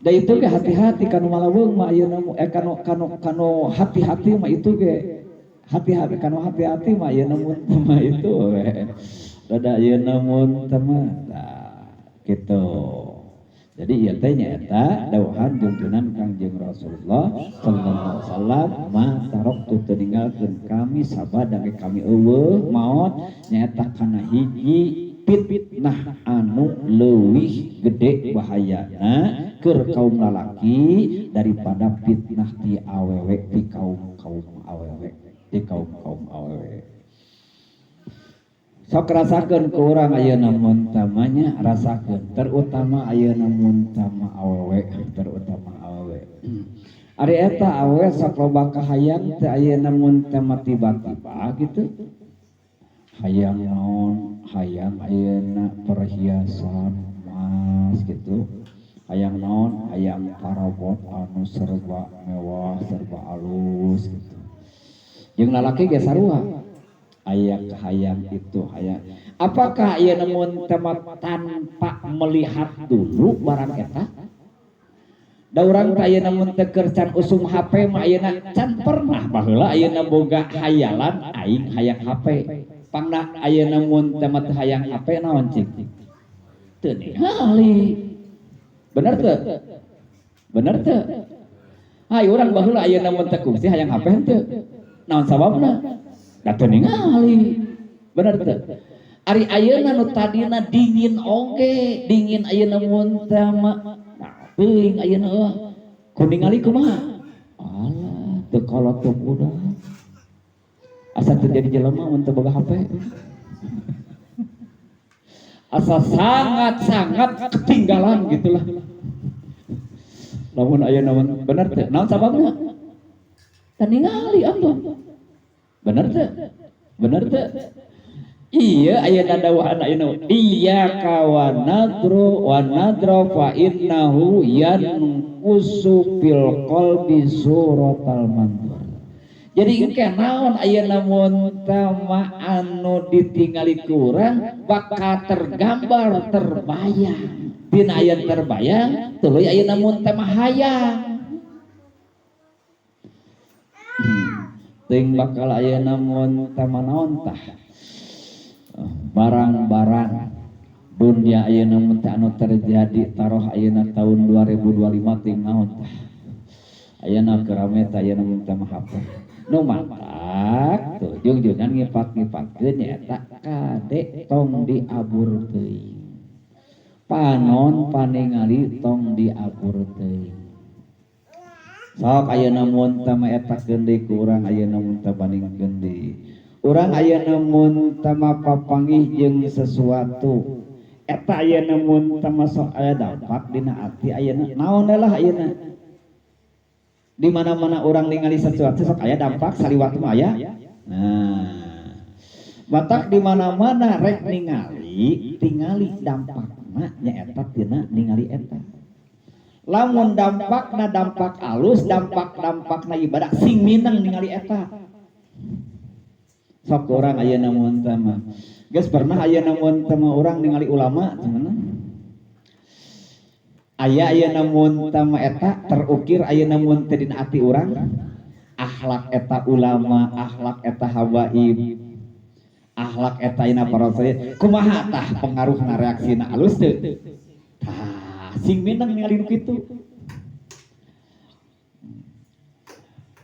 Da itu ge hati-hati kanu malaweung mah ayeuna kanu kanu kanu hati-hati mah itu ge hati-hati kanu hati-hati mah ayeuna mun teh mah itu we. Rada ayeuna mun teh mah tah gitu. Jadi ieu teh nyaeta dawuhan junjunan Kangjeng Rasulullah sallallahu alaihi wasallam ma taraktu teu ninggalkeun kami sabada ge kami eueuh maot nyaeta kana hiji fitnah anu leuwih gede bahayana keur kaum lalaki daripada fitnah ti awewe ti kaum-kaum awewe ti kaum-kaum awewe. Sok rasakeun ku urang ayeuna mun tamanya rasakeun terutama ayeuna mun tama awewe terutama awewe. Ari eta awewe sok loba kahayang teh ayeuna mun tama tiba-tiba gitu. Hayang naon, hayang ayeuna perhiasan emas gitu. Hayang naon, hayang parabot anu serba mewah, serba alus gitu. Jeung lalaki ge sarua. Aya kahayang itu hayang. Apakah ayeuna mun teh tanpa melihat dulu barang eta? Da urang teh ayeuna mun teh keur can usum HP mah ayeuna can pernah baheula ayeuna boga hayalan aing hayang HP. Pangna ayeuna mun teh mah teu hayang HP naon cik? Teu ningali. Bener teu? Bener teu? Hai urang baheula ayeuna mun teh kungsi hayang HP henteu. Naon sababna? Da teu ningali. Bener teu? Ari ayeuna nu tadina dingin oge, dingin ayeuna mun teh mah nah teuing ayeuna eueuh. Ku ningali kumaha? Alah, teu kolot teu budak. Asa teu jadi jelema mun teu boga HP. Asa sangat-sangat ketinggalan gitulah. Lamun ayeuna mun bener teu? Naon sababna? Teu ningali atuh. Bener teu? Bener teu? Iya ayeuna dawahan ayeuna iyyaka wa nadru wa nadra fa innahu yanqusu fil qalbi suratal mandur. Jadi engke naon ayeuna mun tama anu ditingali ku urang bakal tergambar terbayang. Dina aya terbayang tuluy ayeuna mun teh mah hayang. Teuing bakal ayeuna mun teh mah naon tah? Barang-barang dunia ayeuna mun teh anu terjadi taroh ayeuna tahun 2025 teuing naon tah? Ayeuna keur rame teh ayeuna mun teh mah HP. Nu matak tuh jungjungan ngipat-ngipatkeun nyaeta kade tong diabur teuing. Panon paningali tong diabur teuing. Sok ayeuna mun teh mah eta keun deui ku urang ayeuna mun teh bandingkeun deui. Urang ayeuna mun teh mah papanggih jeung sesuatu. Eta ayeuna mun teh mah sok aya dampak dina ati ayeuna. Naon lah ayeuna? Di mana-mana orang ningali sesuatu sok aya dampak saliwat mah aya. Nah, batak di mana-mana rek ningali, tingali dampakna nyaeta tina ningali eta. Lamun dampakna dampak alus, dampak-dampakna ibadah sing mineng ningali eta. Sok urang ayeuna mun teh mah. Geus pernah ayeuna mun teh mah urang ningali ulama cenah. Aya ayeuna mun teh mah eta terukir ayeuna mun teh dina ati urang akhlak eta ulama, akhlak eta habaib, akhlak eta ayeuna para sayyid. Kumaha tah pengaruhna reaksina alus teu? Tah, sing mineng ningali nu kitu.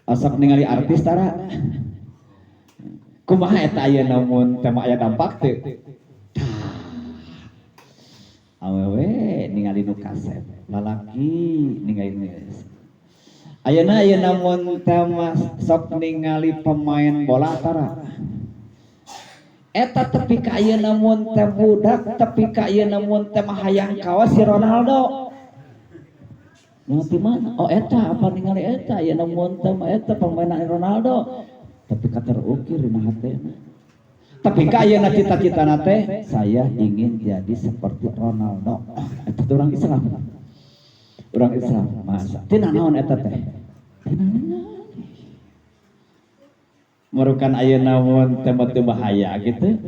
Asap ningali artis tara. Kumaha eta ayeuna mun teh mah aya dampak teu? Tah. Awewe ningali nu kasep, lalaki ningali nu kasep. Ayeuna ayeuna mun teh mah sok ningali pemain bola tara. Eta tepi ka ayeuna mun teh budak, tepi ka ayeuna mun teh mah hayang kawas si Ronaldo. Nu ti mana? Oh eta apa ningali eta ayeuna mun teh mah eta pemain Ronaldo. Tapi ka terukir dina hatena. Tapi ka ayeuna cita-citana teh saya ingin jadi seperti Ronaldo. Eta teh urang Islam. Urang Islam masa tina naon eta teh? Tina ningali. Marukan ayeuna mun teh mah teu bahaya gitu.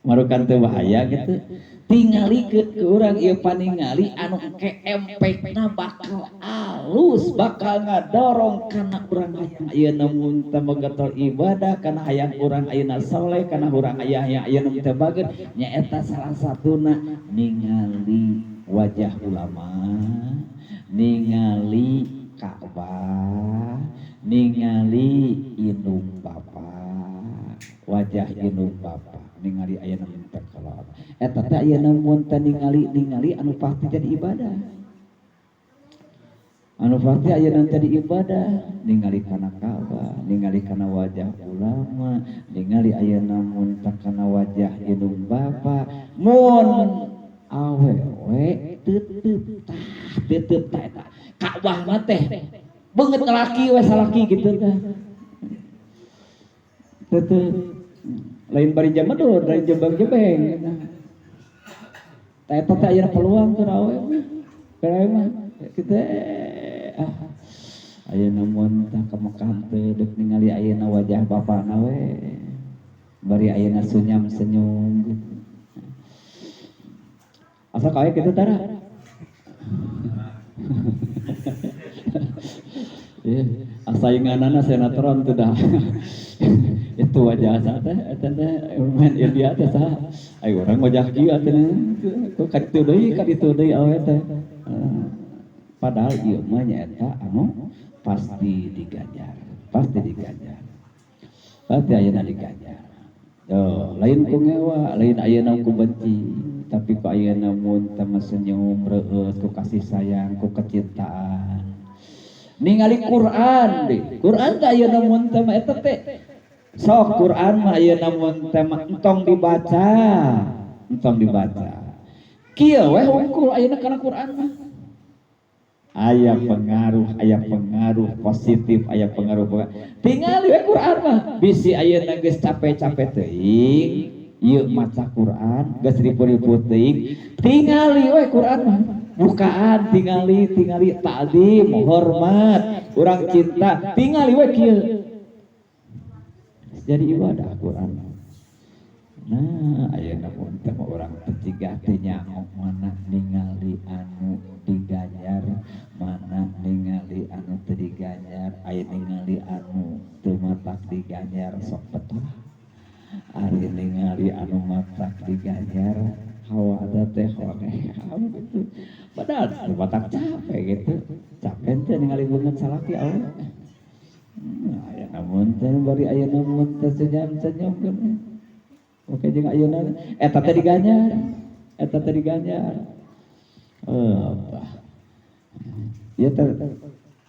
Marukan teu bahaya gitu. Tingali ke urang ieu paningali anu keempekna bakal alus, bakal ngadorong kana urang hayang ayeuna mun teh mah getol ibadah, kana hayang urang ayeuna soleh, kana urang hayang ayeuna mun teh bager, nyaeta salah satuna ningali wajah ulama, ningali Ka'bah, ningali indung bapa, wajah indung bapa, ningali ayeuna mun teh kolot. Eta teh ayeuna mun teh ningali anu pasti jadi ibadah. Anu pasti ayeuna jadi ibadah, ningali kana Ka'bah, ningali kana wajah ulama, ningali ayeuna mun teh kana wajah indung bapa, mun awewe tetep tah, tetep tah eta. Ka'bah mah teh beungeut lalaki we salaki kitu teh. Tetep lain bari jamadul, lain jebang-jebeng. Tah eta teh aya peluang keur awewe mah. Keur awewe mah kitu ah. Ayeuna mun tah ka Mekah teh deuk ningali ayeuna wajah bapana we. Bari ayeuna senyum senyum gitu. Asa kayak gitu tara. Ya, sainganana sinetron tuh dah. Itu wajah asa teh eta teh main India teh saha. Ayo urang wajah kieu atuh kok kaditu deui awe teh. Padahal ieu mah nyaeta anu pasti diganjar, pasti diganjar. Pasti ayeuna diganjar. Tuh, lain ku ngewa, lain ayeuna ku benci, tapi ku ayeuna mun teh senyum reueus ku kasih sayang, ku kecintaan. Ningali Quran deh. Quran teh ayeuna mun teh mah eta teh. Sok Quran mah ayeuna mun teh mah entong dibaca, entong dibaca. Kieu we hungkul ayeuna kana Quran mah. Aya pengaruh positif, aya pengaruh. Tingali we Quran mah. Bisi ayeuna geus capek-capek teuing, ieu maca Quran geus ripu-ripu teuing, tingali we Quran mah. Bukaan tingali ta'zim, hormat, urang cinta, tingali we kieu. Jadi ibadah Quran. Nah, ayeuna mun teh urang teh ciga teh nyaho mana ningali anu diganjar, mana ningali anu teu diganjar, aya ningali anu teu matak diganjar sok betah. Ari ningali anu matak diganjar hawa teh hoream gitu. Padahal teu matak capek gitu. Capek teh ningali beungeut salaki awe. Nah, ayeuna mun teh bari ayeuna mun teh senyum-senyum geus. Oke jeung ayeuna eta teh diganjar, eta teh diganjar. Bah. Ieu teh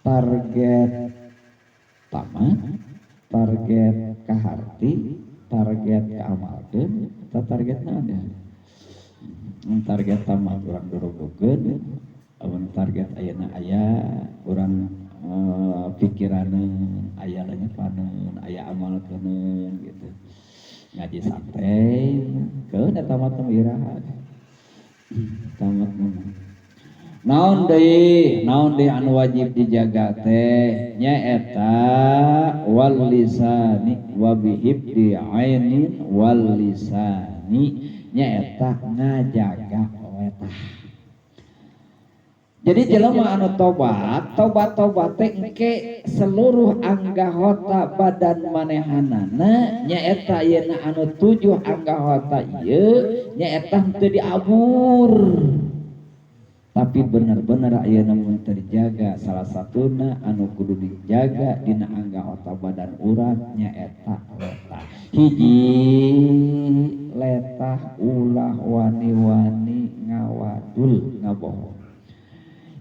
target tamat, target kaharti, target kaamalkeun, eta target naon ya? Target tamat urang durugkeun, amun target ayeuna aya urang pikiraneun, aya lenyepaneun, aya amalkeuneun gitu. Ngaji santai, keun eta mah teu iraha. Tamat mah. Naon deui anu wajib dijaga teh nyaeta wal lisani wa bihibdi ainin wal lisani nyaeta ngajaga letah. Jadi jelema anu tobat, tobat teh engke seluruh anggota badan manehanana nyaeta yeuna anu 7 anggota ieu nyaeta henteu diabur. Tapi bener-bener ayeuna mun terjaga salah satuna anu kudu dijaga dina anggota badan urang nyaeta letah. Hiji letah ulah wani-wani ngawadul ngabohong.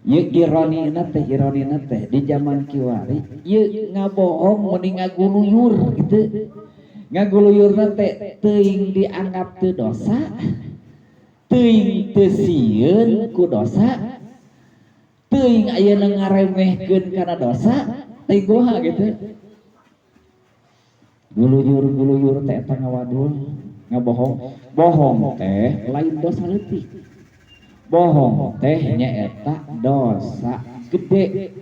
Ieu ironina teh di zaman kiwari ieu ngabohong mending ngaguluyur gitu. Ngaguluyurna teh teuing dianggap teu dosa, teuing teu sieun ku dosa, teuing ayeuna ngaremehkeun kana dosa, teuing kumaha gitu. Guluyur-guluyur teh eta ngawadul, ngabohong. Bohong teh lain dosa leutik. Bohong teh nyaeta dosa gede.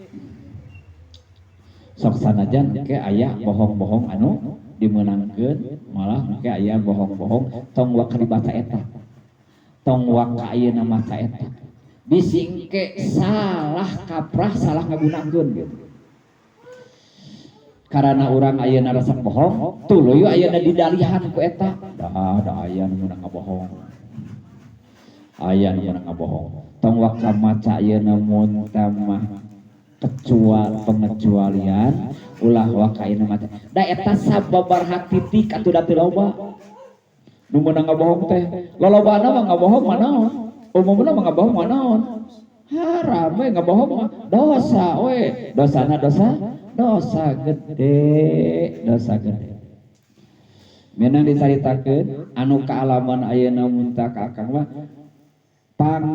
Sok sanajan ke aya bohong-bohong anu dimeunangkeun, malah ke aya bohong-bohong tong waka dibaca eta. Tong waka ayeuna maca eta. Bisi engke salah kaprah, salah ngagunakeun gitu. Karena urang ayeuna resep bohong, tuluy ayeuna didalihan ku eta. Dah da aya nu meunang ngabohong. Aya nu meunang ngabohong. Tong waka maca ayeuna mun mah kecuali pengecualian ulah waka ayeuna maca. Da eta sababaraha titik atuh da teu loba. Nu meunang ngabohong teh lolobana mah ngabohong mah naon? Umumna mah ngabohong mah naon? Haram we ngabohong mah dosa we. Dosana dosa gede, dosa gede. Menang dicaritakeun anu kaalaman ayeuna mun tah ka akang mah pang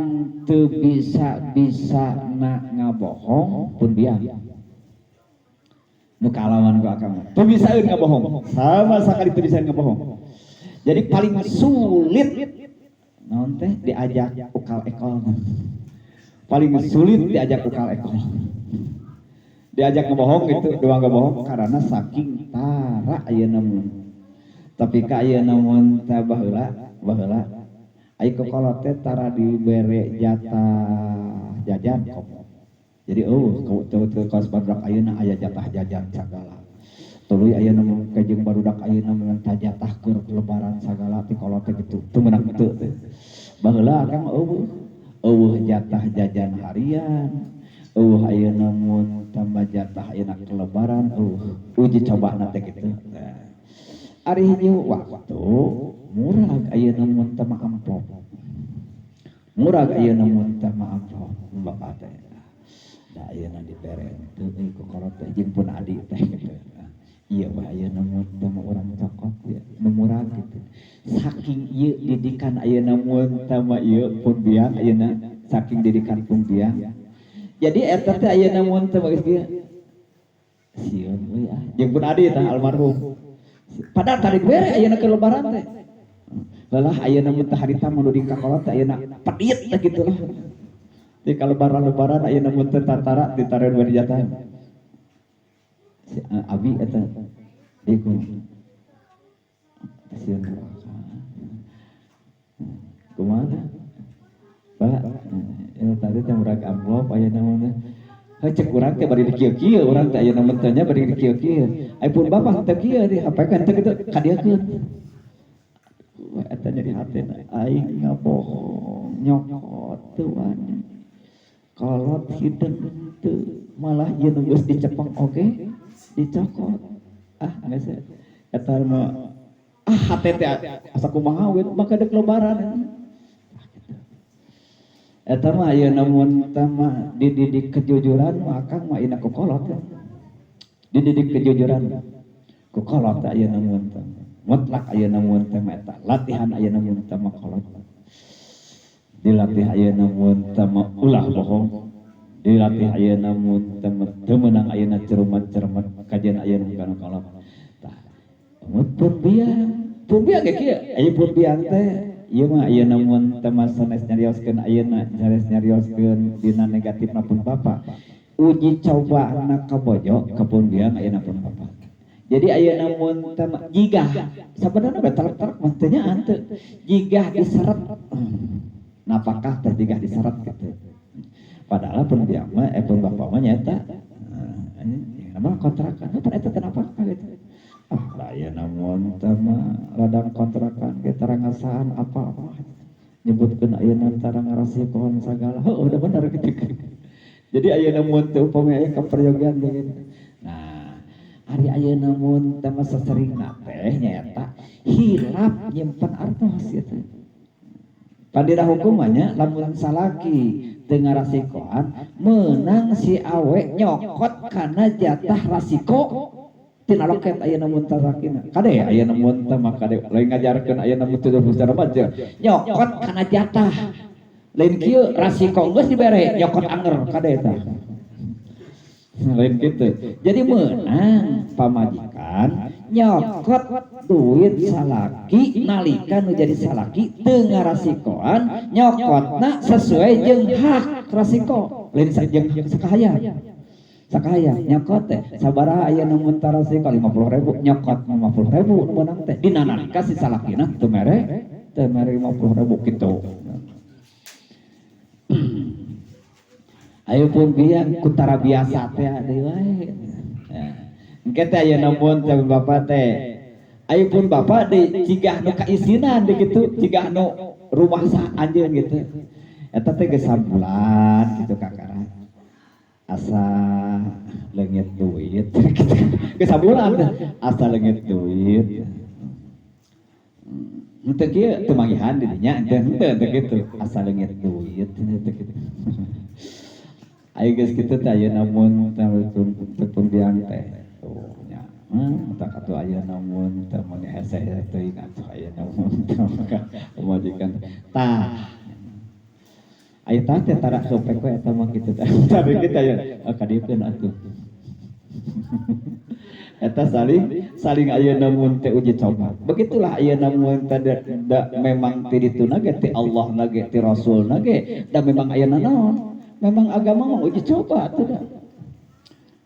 teu bisa-bisa na ngabohong pun biang. Nu kaalaman ku akang mah teu bisaeun ngabohong, sama sakali teu bisaeun ngabohong. Jadi paling sulit naon teh diajak ukal ekol. Paling sulit diajak ukal ekol. Diajak ngebohong gitu, doang ngebohong karena saking tara ayeuna mun. Tapi ka ayeuna mun teh baheula baheula ai kokolot teh tara dibere jatah jajan komo. Jadi eueuh teu kawas barudak ayeuna aya jatah jajan sagala. Tuluy ayeuna mah jeung barudak ayeuna mah jatah keur lebaran sagala ti kolot teh kitu. Teu meunang teu teh. Baheula akang eueuh eueuh jatah jajan harian. Eueuh ayeuna mun tambah jatah ayeuna ke lebaran eueuh uji cobana teh kitu. Nah, ari hiji waktu murag ayeuna mun teh mah amplop. Murag ayeuna mun teh mah amplop bapak teh. Da ayeuna dibere teu euy ku kolot teh jeung pun adi teh kitu. Ieu mah ayeuna mun teh mah urang cokot ya nu murag kitu. Saking ieu didikan ayeuna mun teh mah ieu pun biang ayeuna saking didikan pun biang. Jadi eta teh ayeuna mun teh mah geus kieu. Sieun euy ah jeung pun adi tah almarhum. Padahal tadi bere ayeuna ke lebaran teh. Lelah ayeuna mun teh harita mun di kakolot teh ayeuna pedit teh kitu lah. Di kalebaran-lebaran ayeuna mun teh tatara ditareun bari jatah. Si abi eta ieu sieun kumaha Pak tadi teh murag amplop ayeuna mun heuh cek urang teh bari dikieu-kieu urang teh ayeuna mun teh nya bari dikieu-kieu. Ai pun bapak teh kieu di HP kan teh kitu kadieukeun. Eta nyeri hatena aing ngabohong nyokot teu wani. Kolot hideung teu malah ieu nu geus dicepeng oge dicokot. Ah geus eta mah ah hate teh asa kumaha we maka deuk lebaran. Eta mah ayeuna mun teh mah dididik kejujuran mah akang mah ayeuna ku kolot. Dididik kejujuran ku kolot ayeuna mun teh. Mutlak ayeuna mun teh mah eta latihan ayeuna mun teh mah kolot. Dilatih ayeuna mun teh mah ulah bohong. Dilatih ayeuna mun teh mah teu meunang ayeuna cerumat-cerumat kajian ayeuna kana kolot. Tah mun pun biang ge kieu aya pun biang teh ieu mah ayeuna mun teh mah sanes nyarioskeun ayeuna sanes nyarioskeun dina negatifna pun bapa. Uji coba na kabojo ka pun biang ayeuna pun bapa. Jadi ayeuna mun teh mah jigah sabenerna mah telek-telek mah teu nyaan teu jigah diseret napakah teh jigah diseret kitu. Padahal pun biang mah pun bapa mah nyaeta mah kontrakan pan eta teh napakah kitu. Ah lah ayeuna mun teh mah ladang kontrakan ge tara ngasaan apa-apa nyebutkeun ayeuna tara ngarasikoan sagala heuh udah bener kitu. Jadi ayeuna mun teh upami aya kaperyogian begitu. Nah ari ayeuna mun teh mah saseringna teh nyaeta hilap nyimpen artos kitu. Pandira hukumannya lamun salaki teu ngarasikoan meunang si awe nyokot kana jatah rasiko tina loket ayeuna mun teh salakina. Kade ayeuna mun teh mah kade lain ngajarkeun ayeuna mun teu secara baca nyokot kana jatah. Lain kieu rasiko geus dibere nyokot anger kade eta. Lain kitu. Jadi meunang pamajikan nyokot duit salaki nalika nu jadi salaki teu ngarasikoan nyokotna sesuai jeung hak rasiko lain jeung sakahayang. Sakahayang nyokot teh sabaraha ayeuna mun tarasiko 50.000 nyokot 50.000 nu meunang teh dina nalika si salakina teu mere 50.000 kitu. Ayo pun biang kutara biasa teh deui wae. Engke teh ayeuna mun teh bapak teh. Ayo pun bapak di cigah nu kaisinan di kitu, cigah nu rumah sah anjeun gitu. Eta teh geus sabulan kitu kakara. Asa leungit duit kitu. Geus sabulan teh asa leungit duit. Henteu kieu teu manggihan di dinya henteu henteu kitu. Asa leungit duit henteu kitu. Ayo geus kitu teh ayeuna mun teh pun biang teh. Tuh nya. Tak atuh ayeuna mun teh mun hese teuing atuh ayeuna mun teh pamajikan. Tah. Aya tah teh tara heupeuk we eta mah kitu teh. Tadi kita ya kadieukeun atuh. Eta saling ayeuna mun teh uji coba. Begitulah ayeuna mun teh da memang ti dituna ge ti Allah na ge ti Rasul na ge da memang ayeuna naon? Memang agama mah uji coba atuh da.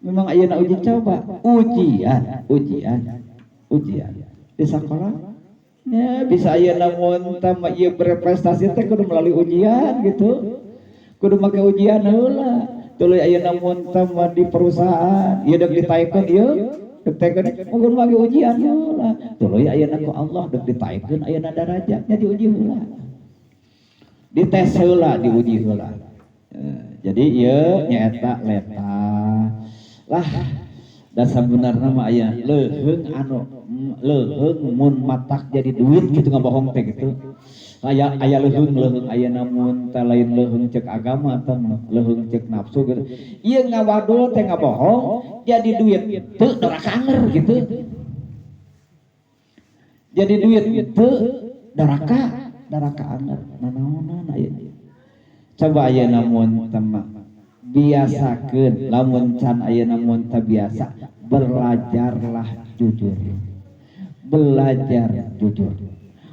Memang ayeuna uji coba, ujian, ujian, ujian. Di sekolah ya bisa ayeuna mun teh mah ieu berprestasi teh kudu melalui ujian gitu, kudu make ujian heula. Tuluy ayeuna mun teh mah di perusahaan ieu dek ditaekeun, ieu dek taekeun kudu make ujian heula. Tuluy ayeuna ku Allah dek ditaekeun ayeuna darajatnya, diuji heula, dites heula, diuji heula. Jadi ieu nyaeta letah lah. Da sabenerna mah aya leuheung anu leuheung mun matak jadi duit gitu ngabohong teh gitu. Aya aya leuheung leuheung aya, mun teh lain leuheung cek agama teh mah leuheung cek nafsu gitu. Ieu ngawadul teh ngabohong jadi duit teu doraka anger gitu. Jadi duit teu doraka doraka anger nanaonan aya. Coba ayeuna mun teh mah biasakeun, lamun can ayeuna mun teu biasa, belajarlah jujur, belajar jujur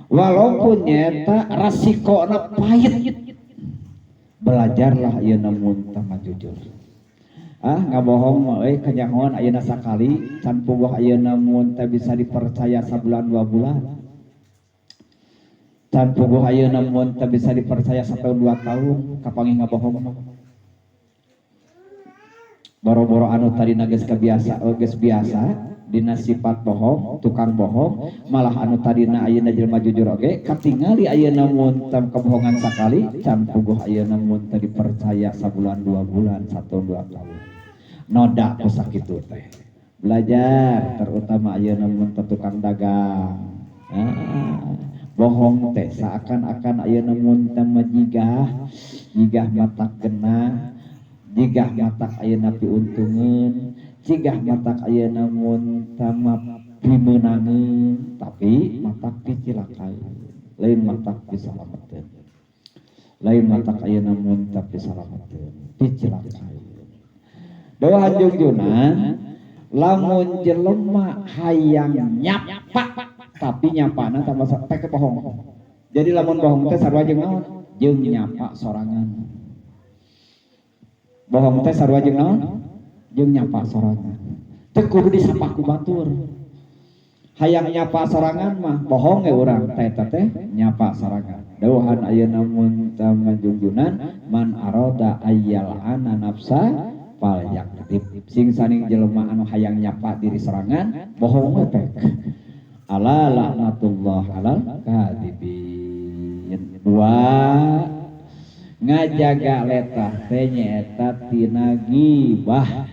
walaupun nyata rasikona pahit. Belajarlah ayeuna mun teu mah jujur. Ah, ngabohong mah euy kanyahoan ayeuna sakali, can puguh ayeuna mun teu bisa dipercaya sabulan 2 bulan, can puguh ayeuna mun teu bisa dipercaya satahun 2 tahun kapanggih ngabohong mah. Boro-boro anu tadi geus kebiasa, geus biasa dina sifat bohong, tukang bohong, malah anu tadina ayeuna jelema jujur oge katingali ayeuna mun teu kebohongan sakali, can puguh ayeuna mun teu dipercaya sabulan 2 bulan, 1 2 tahun noda ku sakitu teh. Belajar, terutama ayeuna mun teu tukang dagang. Ah, bohong teh seakan-akan ayeuna mun teu mah jigah jigah matak genah, jigah matak ayeuna piuntungeun, jigah matak ayeuna mun teu mah pimeunangeun, tapi matak picilakaeun, lain matak pisalameteun, lain matak ayeuna mun teu pisalameteun, picilakaeun. Doa jungjunan, lamun jelema hayang nyapa tapi nyapana tambah pek bohong. Jadi lamun bohong teh sarua jeung naon? Jeung nyapa sorangan. Bohong teh sarua jeung naon? Jeung nyapa sorangan. Teu kudu disapa ku batur. Hayang nyapa sorangan mah bohong ge urang teh teh nyapa sorangan. Dawuhan ayeuna mun junjunan, man aroda ayyal ana nafsa fal yakdzib. Sing saning jelema anu hayang nyapa diri sorangan, bohong we pek. Ala laknatullah alal kadzibin. Dua, ngajaga letah teh nyaeta tina gibah.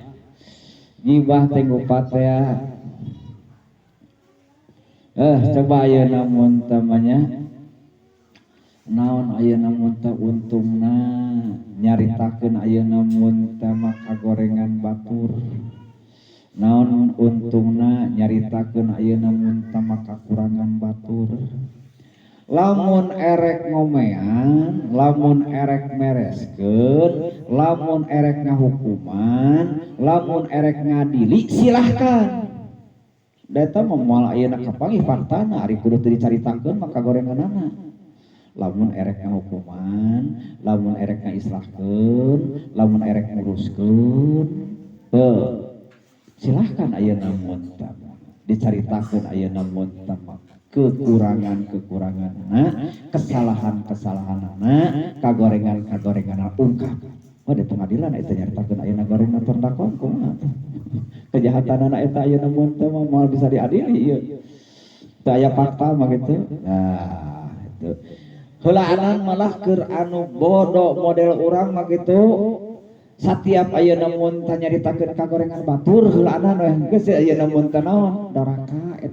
Gibah teh ngupat ya. Coba ayeuna mun tamanya naon ayeuna mun teh untungna nyaritakeun ayeuna mun teh mah kagorengan batur, naon untungna nyaritakeun ayeuna mun teh mah kakurangan batur? Lamun erek ngomean, lamun erek mereskeun, lamun erek ngahukuman, lamun erek ngadili, silahkan. Data moal ayeuna kapanggih faktana, ari kudu teu dicaritakeun maka gorenganana. Lamun erek ngahukuman, lamun erek ngaislahkeun, lamun erek nguruskeun, teu silahkan ayeuna mun dicaritakeun ayeuna mun kekurangan-kekuranganna, kesalahan-kesalahanana, kagorengan-kagorenganna ungkap. Oh, di pengadilan eta nyaritakeun ayeuna gorengna terdakwa kumaha teh? Kejahatanana eta ayeuna mun teh mah moal bisa diadili ieu. Teu aya fakta mah gitu. Nah, itu. Heulaanan malah keur anu bodoh model urang mah gitu. Satiap ayeuna mun teh nyaritakeun kagorengan batur heulaanan we geus ayeuna mun teh naon doraka.